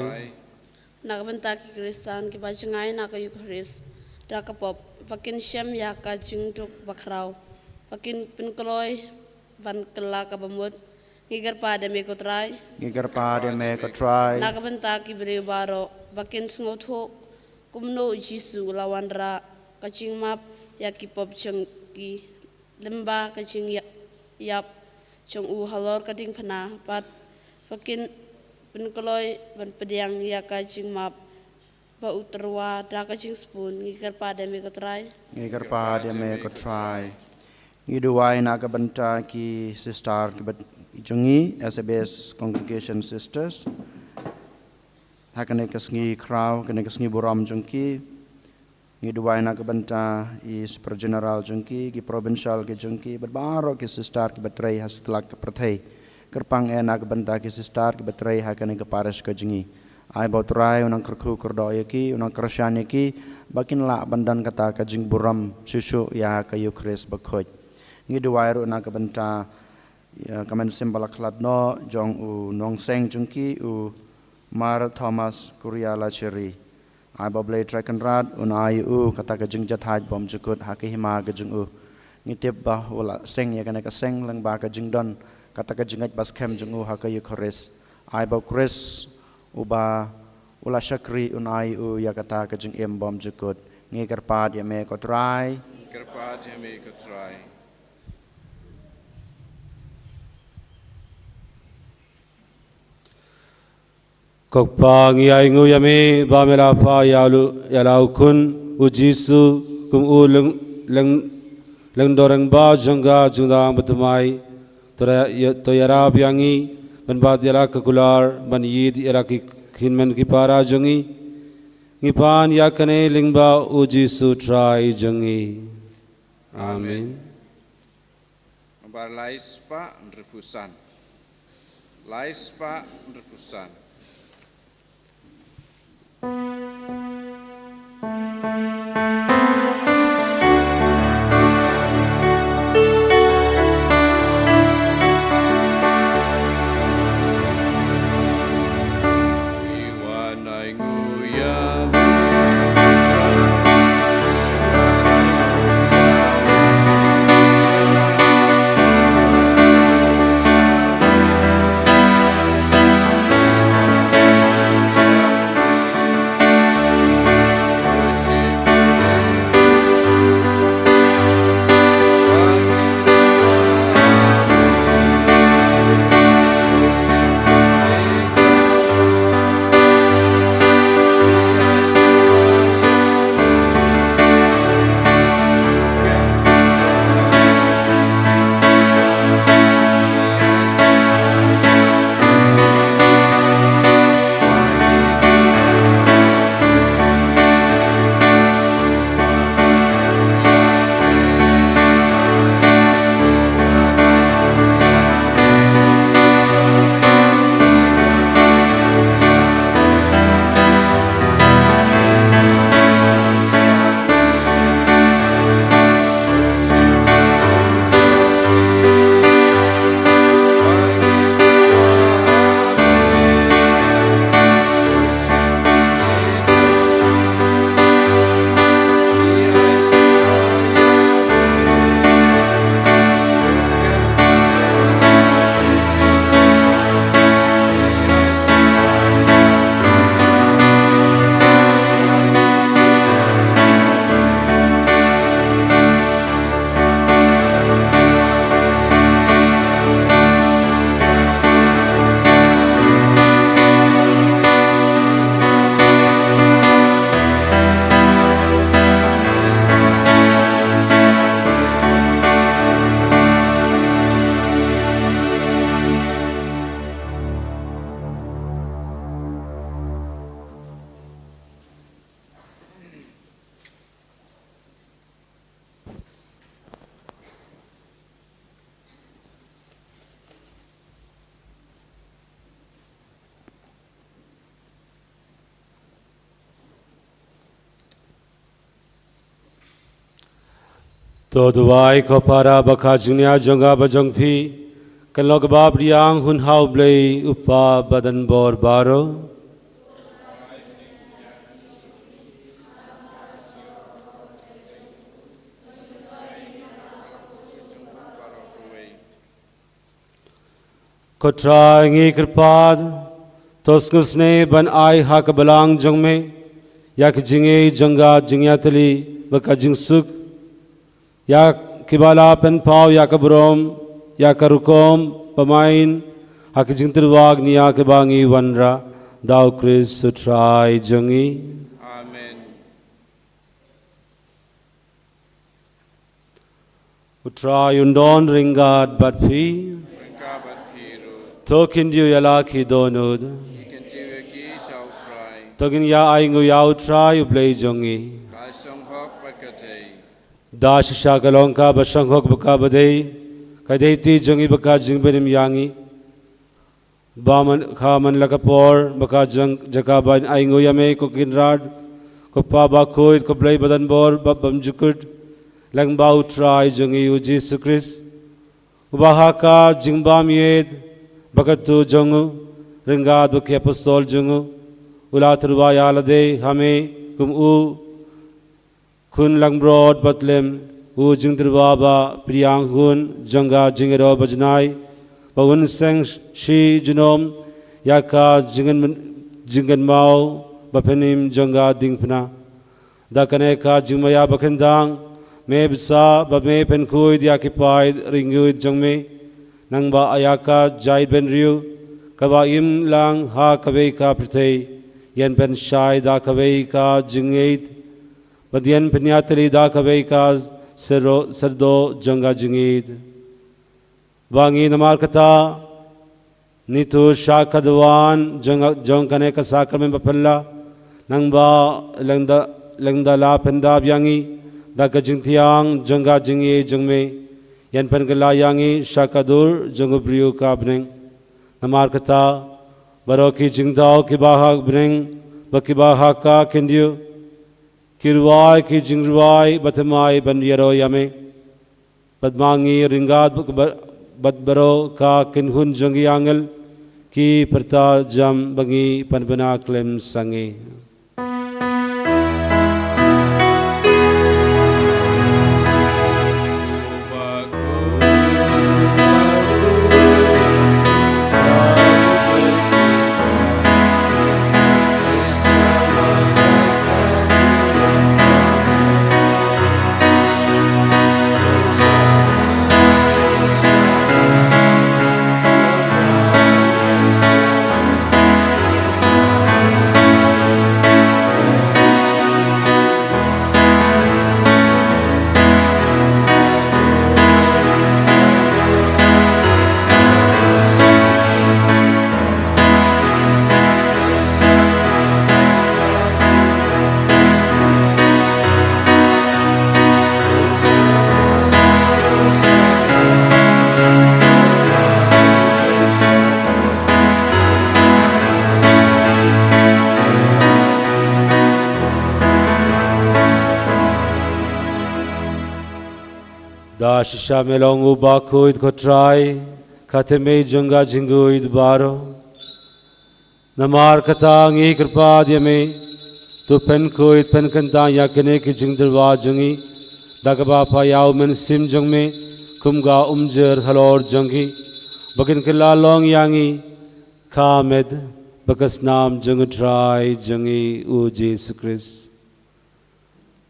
Na ka bynta ki Khristan kiba jngai na ka Eukharist da ka pop, ba kin shem ïa ka jingduk bakhraw, ba kin pynkloi ban kylla kaba mut, ngi kyrpad ïa me ko Trai. Ngi kyrpad ïa me ko Trai. Na ka bynta ki briew baroh, ba kin sngewthuh kumno U Jisu u la wanrah ka jingmap ïa ki pop jong ki lyngba ka jingïap jong u halor ka diengphna, bad ba kin pynkloi ban pdiang ïa ka jingmap ba u tyrwa da ka jingsbun, ngi kyrpad ïa me ko Trai. Ngi kyrpad ïa me ko Trai. Ngi duwai na ka bynta ki sister kiba jong ngi, S A B S Congregation Sisters. Ha kane ka sngi khraw, kane ka sngi burom jong ki, ngi duwai na ka bynta i Super General jong ki, ki provincial ki jong ki, bad baroh ki sister kiba trei ha satlak ka pyrthei. Kyrpang eh na ka bynta ki sister kiba trei ha kane ka parish ka jong ngi. Ai ba U Trai u nang kyrkhu kyrdoh ïa ki, u nang kyrshan ïa ki, ba kin lah ban don kata ka jingburom shuh shuh ïa ka Eukharist bakhuid. Ngi duwai ruh na ka bynta ïa ka mynsiem ba la khlad noh jong u nongseng jong ki, u Mar Thomas Kuria Lacheri. Ai ba U Blei Trai Kynrad un ai u kata ka jingjahthait bymjukut ha ka hima ka jong u. Ngi tip ba u la seng ïa kane ka seng lyngba ka jingdon kata ka jingngeit ba skhem jong u ha ka Eukharist. Ai ba U Khrist uba u la shakri un ai u ïa kata ka jingim bymjukut. Ngi kyrpad ïa me ko Trai. Kyrpad ïa me ko Trai. Ko Kpa, ngi ainguh ïa me ba me la phah ïa u, ïa la u Khun u Jisu kum u lyng, lyng, lyngdoh rangbah jong ka jingdang bathymmai. To ïa, to ïarap ïa ngi ban bat ïa la ka kular ban ïeit ïa la ki hynmen ki para jong ngi. Ngi pan ïa kane lyngba u Jisu Trai jong ngi. Amen. Amen. Nambar lai spah hynriewphew san. Lai spah hynriewphew san. To duwai ko para ba ka jingniah jong nga bad jong phi kan long kaba pdiang hun ha U Blei U Kpa Badan Bor baroh. Ko Trai, ngi kyrpad, to sngewsynei ban ai ha ka balang jong me ïa ka jingïeit jong ka jingïatylli bad ka jingsuk, ïa kiba la pynpaw ïa ka burom, ïa ka rukom ba maïn ha ka jingtyrwa nia kaba ngi wanrah da U Khrist U Trai jong ngi. Amen. U Trai un don ryngkat bad phi. Ryngkat bad phi ruh. To kin diaw ïa la ki dohnud. Ki kyntiew ïa ki sha U Trai. To ngin ïa ainguh ïa U Trai U Blei jong ngi. Ka shong hok bad ka dei. Da shisha ka long kaba shong hok bad kaba dei, ka dei ti jong ngi bad ka jingbym im ïa ngi. Ba man, kha man la ka por, ba ka jong, jaka ban ainguh ïa me ko Kynrad, ko Pa bakhuid, ko Blei Badan Bor, ba bymjukut, lyngba U Trai jong ngi U Jisu Khrist, uba ha ka jingbam ïeit, ba katto jong u, ryngkat bad ki apostol jong u, u la tyrwa ïa lade, ha me, kum u, Khun langbrot bad lem, u jingtyrwa ba pdiang hun, jong ka jingïaroh ba jngai, ba un seng shi junom, ïa ka jingkyn, jingkynmaw, ba pynïm jong ka diengphna. Da kane ka jingmaïa ba khyndang, Me bsa ba me pynkhuid ïa ki paid ri nguid jong me, nangba ïa ka jaid bynriew kaba im lang ha kawei ka pyrthei, ïan pynshai da kawei ka jingïeit, bad ïan pynïatylli da kawei ka syrdo, syrdo jong ka jingïeit. Ba ngi namar kata, ngi tuh sha ka duwan jong, jong kane ka sakramen baphylla, nangba lada, lada la pyndap ïa ngi da ka jingthiang jong ka jingïeit jong me, ïan pynkylla ïa ngi sha ka dur jong u briew ka bneng. Namar kata, baroh ki jingdaw kiba ha ka bneng bad kiba ha ka khyndiat, ki rwai ki jingrwai ba thymmai ban ïaroh ïa me. Bad ma ngi ryngkat bad, bad baroh ka kynhun jong ki angel, ki pyrta jam ba ngi pynbna khlem sangeh. Da shisha me long uba khuid ko Trai, ka thymmei jong ka jingkhuid baroh. Namar kata ngi kyrpad ïa me, to pynkhuid pynkyntang ïa kine ki jingtyrwa jong ngi da kaba pha ïa u Mynsiem jong me kum ka umjir halor jong ki, ba kin kylla long ïa ngi ka met bad ka snam jong u Trai jong ngi u Jisu Khrist.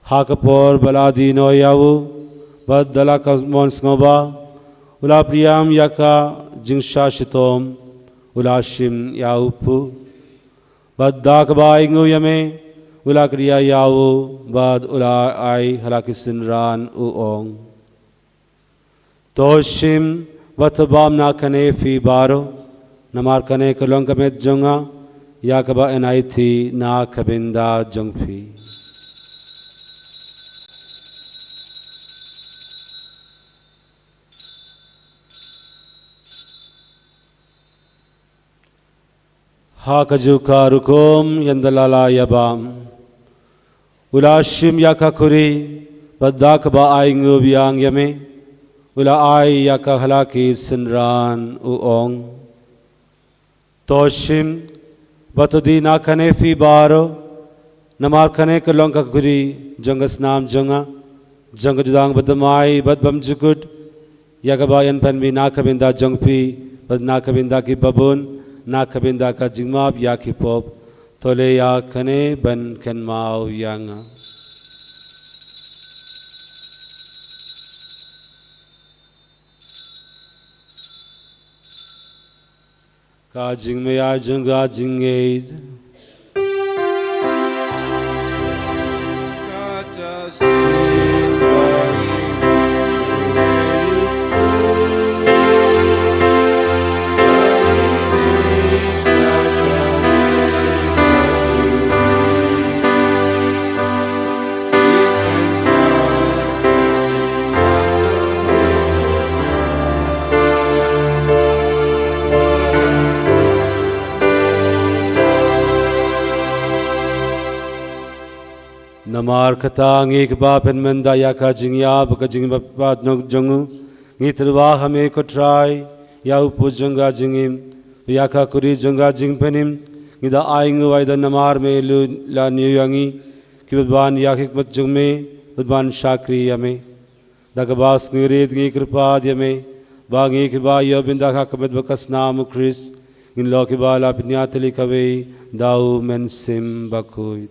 Ha ka por ba la die noh ïa u, bad da la ka mon sngewbha, u la pdiang ïa ka jingshah shitom, u la shim ïa u phuh. Bad da kaba ainguh ïa me, u la kdiah ïa u, bad u la ai ha la ki synran u ong. To shim, bad to bam na kane phi baroh, namar kane ka long ka met jong nga, ïa kaba yn aiti na ka bynta jong phi. Ha kajuh ka rukom ynda la la ïabam, u la shim ïa ka khuri, bad da kaba ainguh biang ïa me, u la ai ïa ka ha la ki synran u ong. To shim, bad to die na kane phi baroh, namar kane ka long ka khuri jong ka snam jong nga, jong ka jutang bathymmai bad bymjukut, ïa kaba yn pynmih na ka bynta jong phi, bad na ka bynta ki babun, na ka bynta ka jingmap ïa ki pop. To leh ïa kane ban kynmaw ïa nga. Ka jingmyntoi jong ka jingngeit. Namar kata ngi kiba pynmynta ïa ka jingïap bad ka jingpynbaptis jong u, ngi tyrwa ha me ko Trai, ïa u pud jong ka jingim, ïa ka khuri jong ka jingpynim, ngi da ainguh ai da namar me la ñiew ïa ngi, ki bad ban ïakhidmat jong me, bad ban shakri ïa me. Da kaba sngewrit ngi kyrpad ïa me, ba ngi kiba ïoh bynta ha ka met bad ka snam u Khrist, ngin long kiba la pynïatylli kawei da u Mynsiem Bakhuid.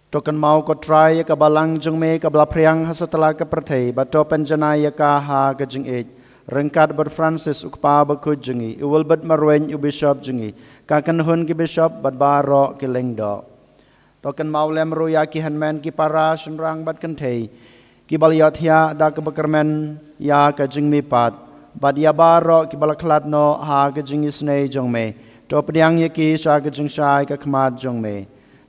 To kynmaw ko Trai ïa ka balang jong me kaba la phriang ha satlak ka pyrthei, bad to pynjanai ïa ka ha ka jingïeit, ryngkat bad Francis u kpa bakhuid jong ngi, u Wilbert Marwein u bishop jong ngi, ka kynhun ki bishop bad baroh ki lyngdoh. To kynmaw lem ruh ïa ki hynmen ki para shynrang bad kynthei kiba la ïohthiah da kaba kyrmen ïa ka jingmihpat, bad ïa baroh kiba la khlad noh ha ka jingisynei jong me. To pdiang ïa ki sha ka jingshai ka khmat jong me.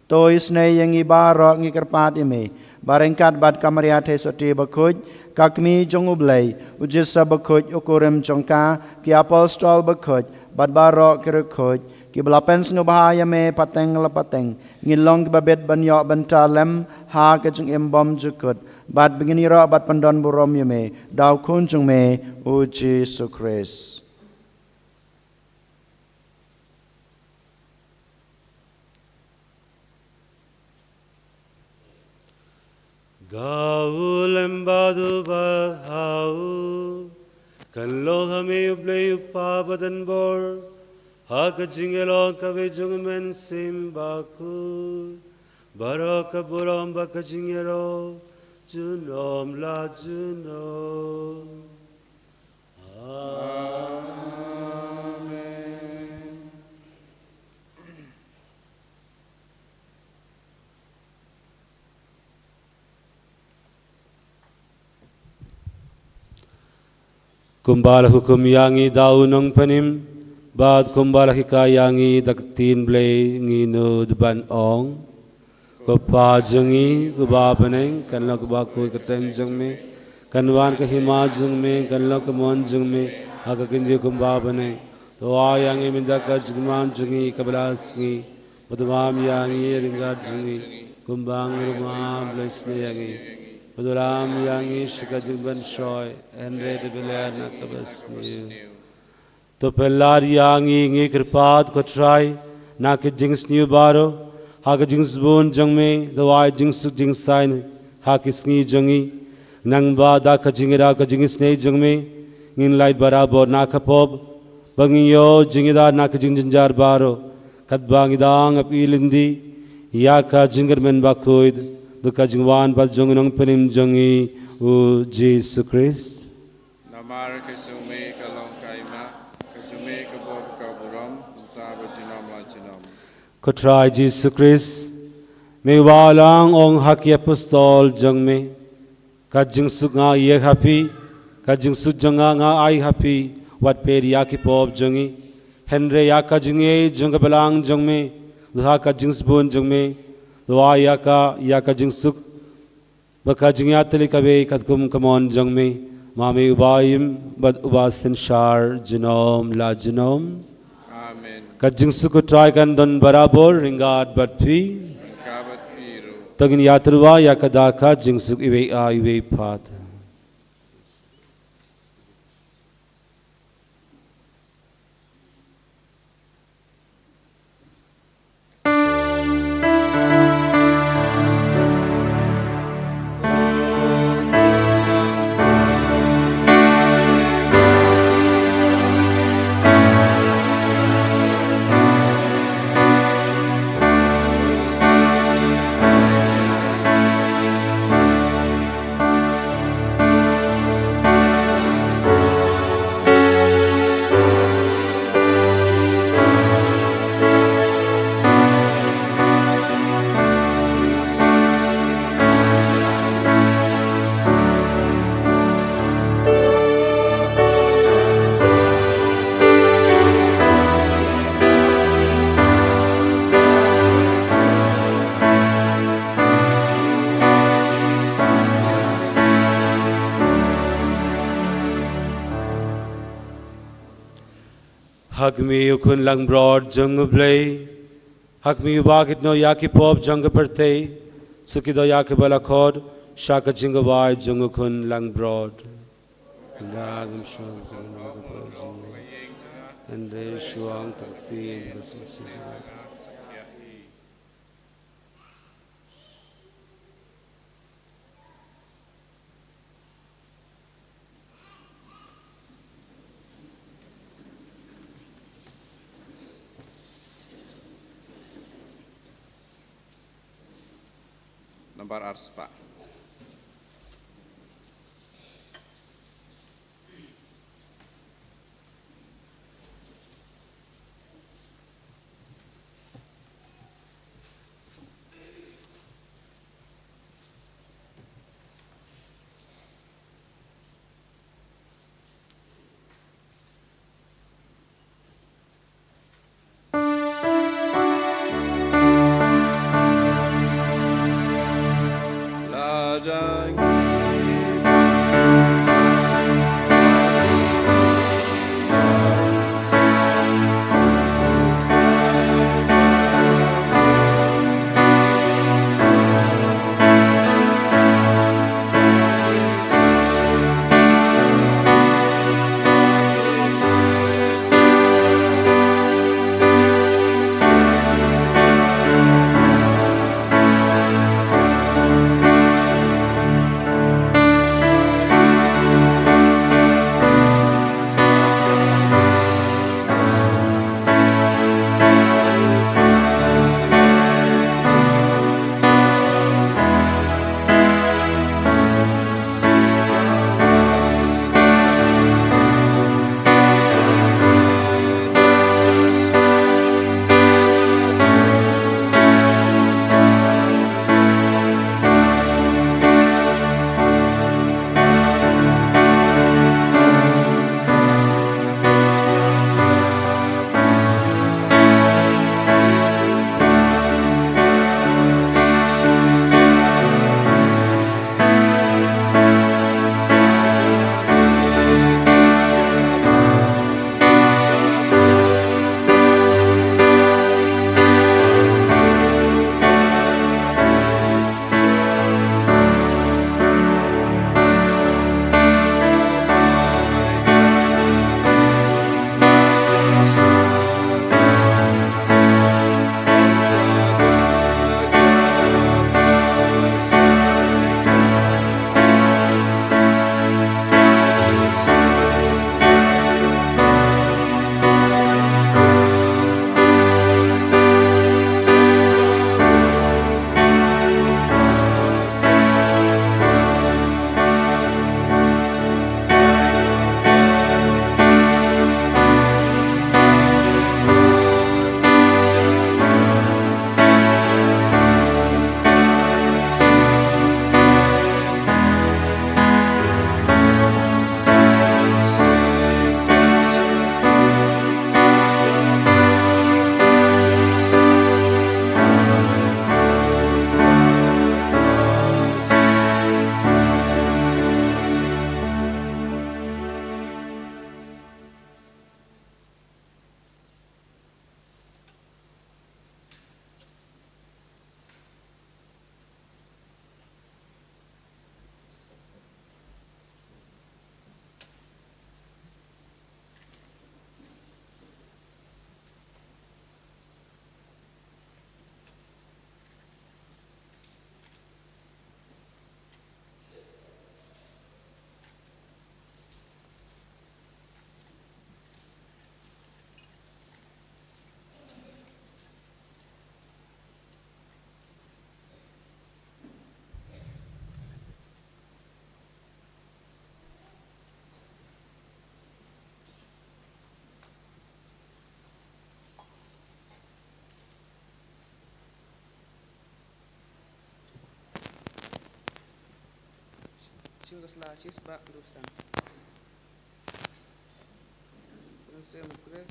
To isynei ïa ngi baroh ngi kyrpad ïa me, ba ryngkat bad ka Maria Theisotti bakhuid, ka kmie jong u Blei, u Joseph bakhuid u kurim jong ka, ki apostol bakhuid, bad baroh ki riewkhuid kiba la pynsngewbha ïa me pateng la pateng, ngin long kiba bit ban ïoh bynta lem ha ka jingim bymjukut, bad ba ngin ïaroh bad pyndonburom ïa me da u Khun jong me u Jisu Khrist. Da u lem bad u ba ha u, kan long ha me u Blei u Kpa badonbor, ha ka jingïalong kaba ïeit jong u Mynsiem Bakhuid, baroh ka burom bad ka jingïaroh junom la junom. Amen. Kumba la hukum ïa ngi da u Nongpynim, bad kumba la hikai ïa ngi da ka ktien Blei, ngin nud ban ong: Ko Pa jong ngi uba ha bneng, kan long kaba khuid ka kyrteng jong me, kan wan ka hima jong me, kan long ka mon jong me ha ka khyndiat kumba ha bneng. To ai ïa ngi mynta ka jingman jong ngi kaba la sngi, bad to ai ïa ngi ryngkat jong ngi, kumba ngi ruh ngi ai ïa kiba la isynei ïa ngi, bad to lam ïa ngi sha ka jingpynshoi, hynrei to pynlait na kaba sniew. To pynlait ïa ngi, ngi kyrpad ko Trai, na ka jingsniew baroh, ha ka jingsbun jong me, to ai jingsuk jingsaiñ ha ki sngi jong ngi, nangba da ka jingïada ka jingisynei jong me, ngin lait barabor na ka pop, ba ngin ïoh jingïada na ka jingjynjar baroh, katba ngi dang ap lynti ïa ka jingkyrmen bakhuid, da ka jingwan pat jong u Nongpynim jong ngi u Jisu Khrist. Namar ka jong me ka long ka hima, ka jong me ka pop ka burom, mynta bad junom la junom. Ko Trai Jisu Khrist, me uba la ong ha ki apostol jong me: Ka jingsuk nga ïa ha phi, ka jingsuk jong nga nga ai ha phi, wat peit ïa ki pop jong ngi, hynrei ïa ka jingïeit jong ka balang jong me, da ha ka jingsbun jong me, to ai ïa ka, ïa ka jingsuk, bad ka jingïatylli kaba ïeit katkum ka mon jong me, ma me uba im bad uba synshar junom la junom. Amen. Ka jingsuk ko Trai kan don barabor ryngkat bad phi. Ryngkat bad phi ruh. To ngin ïatyrwa ïa ka da ka jingsuk iwei ha iwei pat. Ha khmih, u Khun langbrot jong u Blei, ha khmih uba kit noh ïa ki pop jong ka pyrthei, shu kit noh ïa kiba la khot sha ka jingkhawai jong u Khun langbrot. Nda ngam shong ka pop jong u, hynrei shu ong tang ktien, Bar ar spah. Shisha ka sla shispah hynriewphew san. Pynshai Bukhari.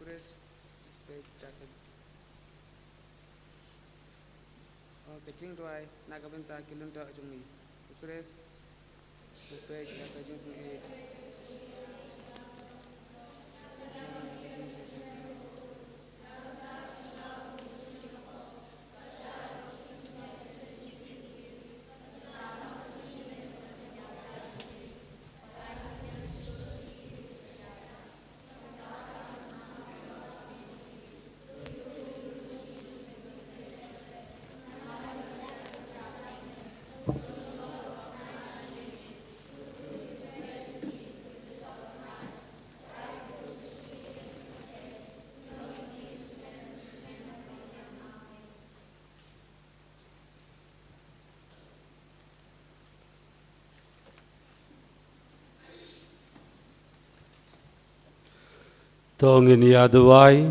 Khrist, peit da ka, oh, ka jingduwai na ka bynta ki lyngdoh jong ngi. U Khrist, u peit da ka jingsngewsih. To ngin ïa duwai.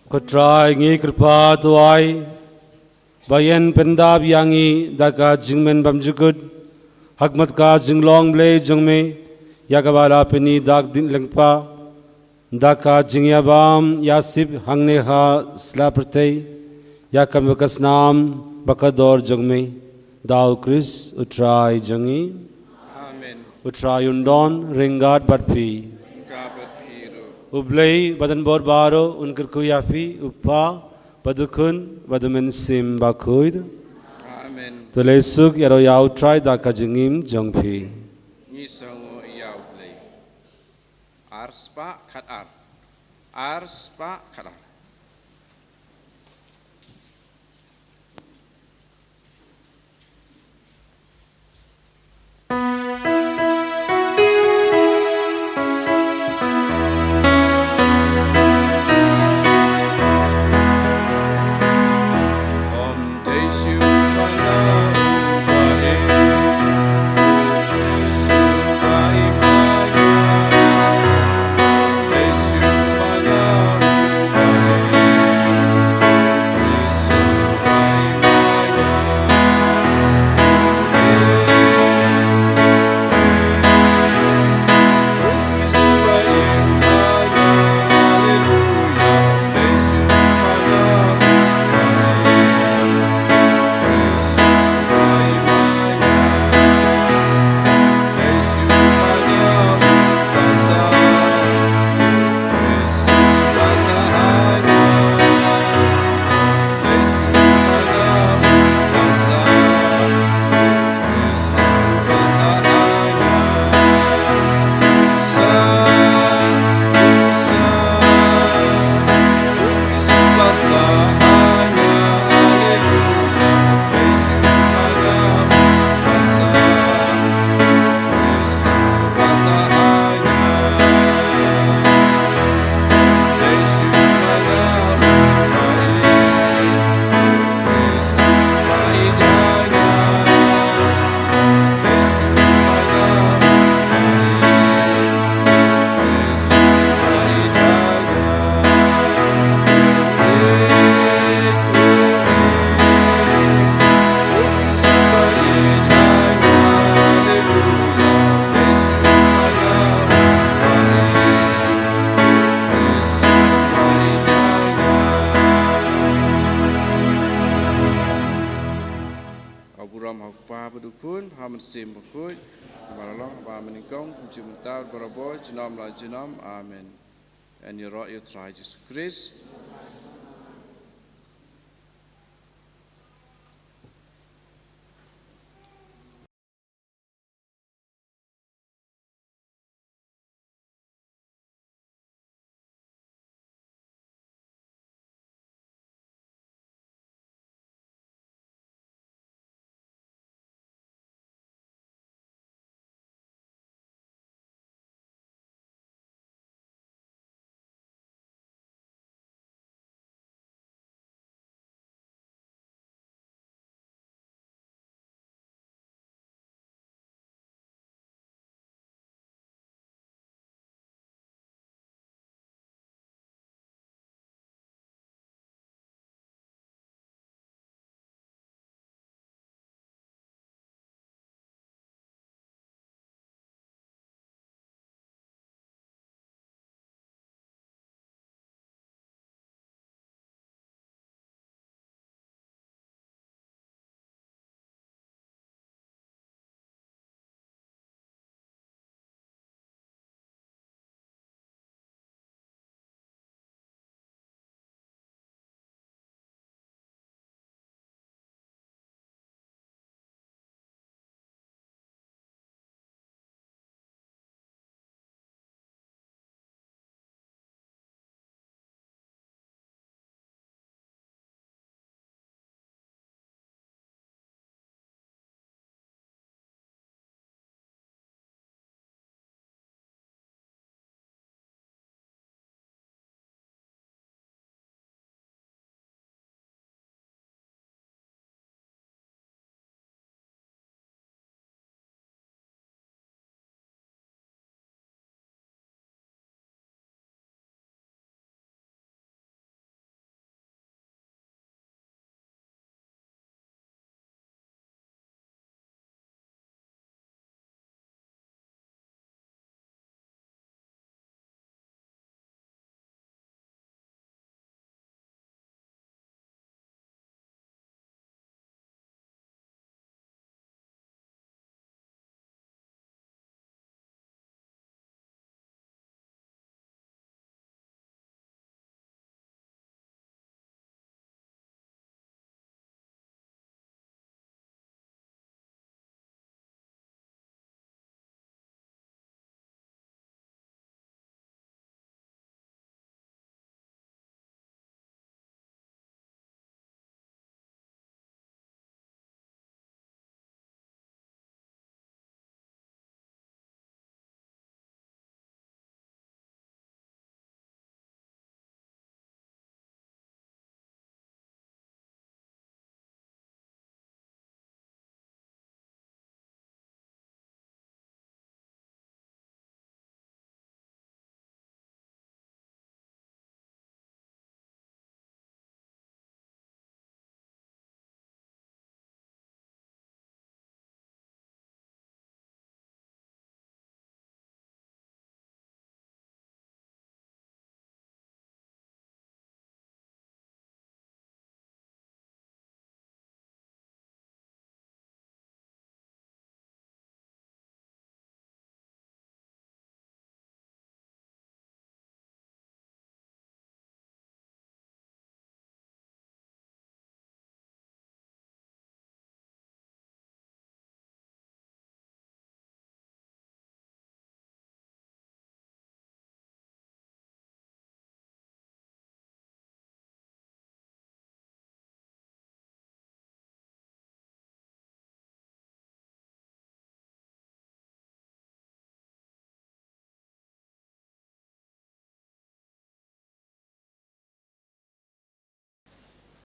Ko Trai, ngi kyrpad, duwai ba yn pyndap ïa ngi da ka jingmen bymjukut ha khmat ka jinglong Blei jong me, ïa kaba la pyni da ka diengphna lyngba, da ka jingïabam ïasip hangne ha sla pyrthei, ïa ka mut ka snam bakordor jong me, da U Khrist U Trai jong ngi. Amen. U Trai un don ryngkat bad phi. Ryngkat bad phi ruh. U Blei badonbor baroh un kyrkhu ïa phi, U Kpa bad U Khun bad U Mynsiem Bakhuid. Amen. To leit suk, ïaroh ïa U Trai da ka jingim jong phi. Ngi sngewnguh ïa U Blei. Ar spah khat ar. Ar spah khat ar. Ka burom ha U Kpa bad U Khun, ha U Mynsiem Bakhuid, kumba la long ha ba mynnyngkong, mynta bad barabor, junom la junom. Amen. Yn ïaroh ïa U Trai Jisu Khrist.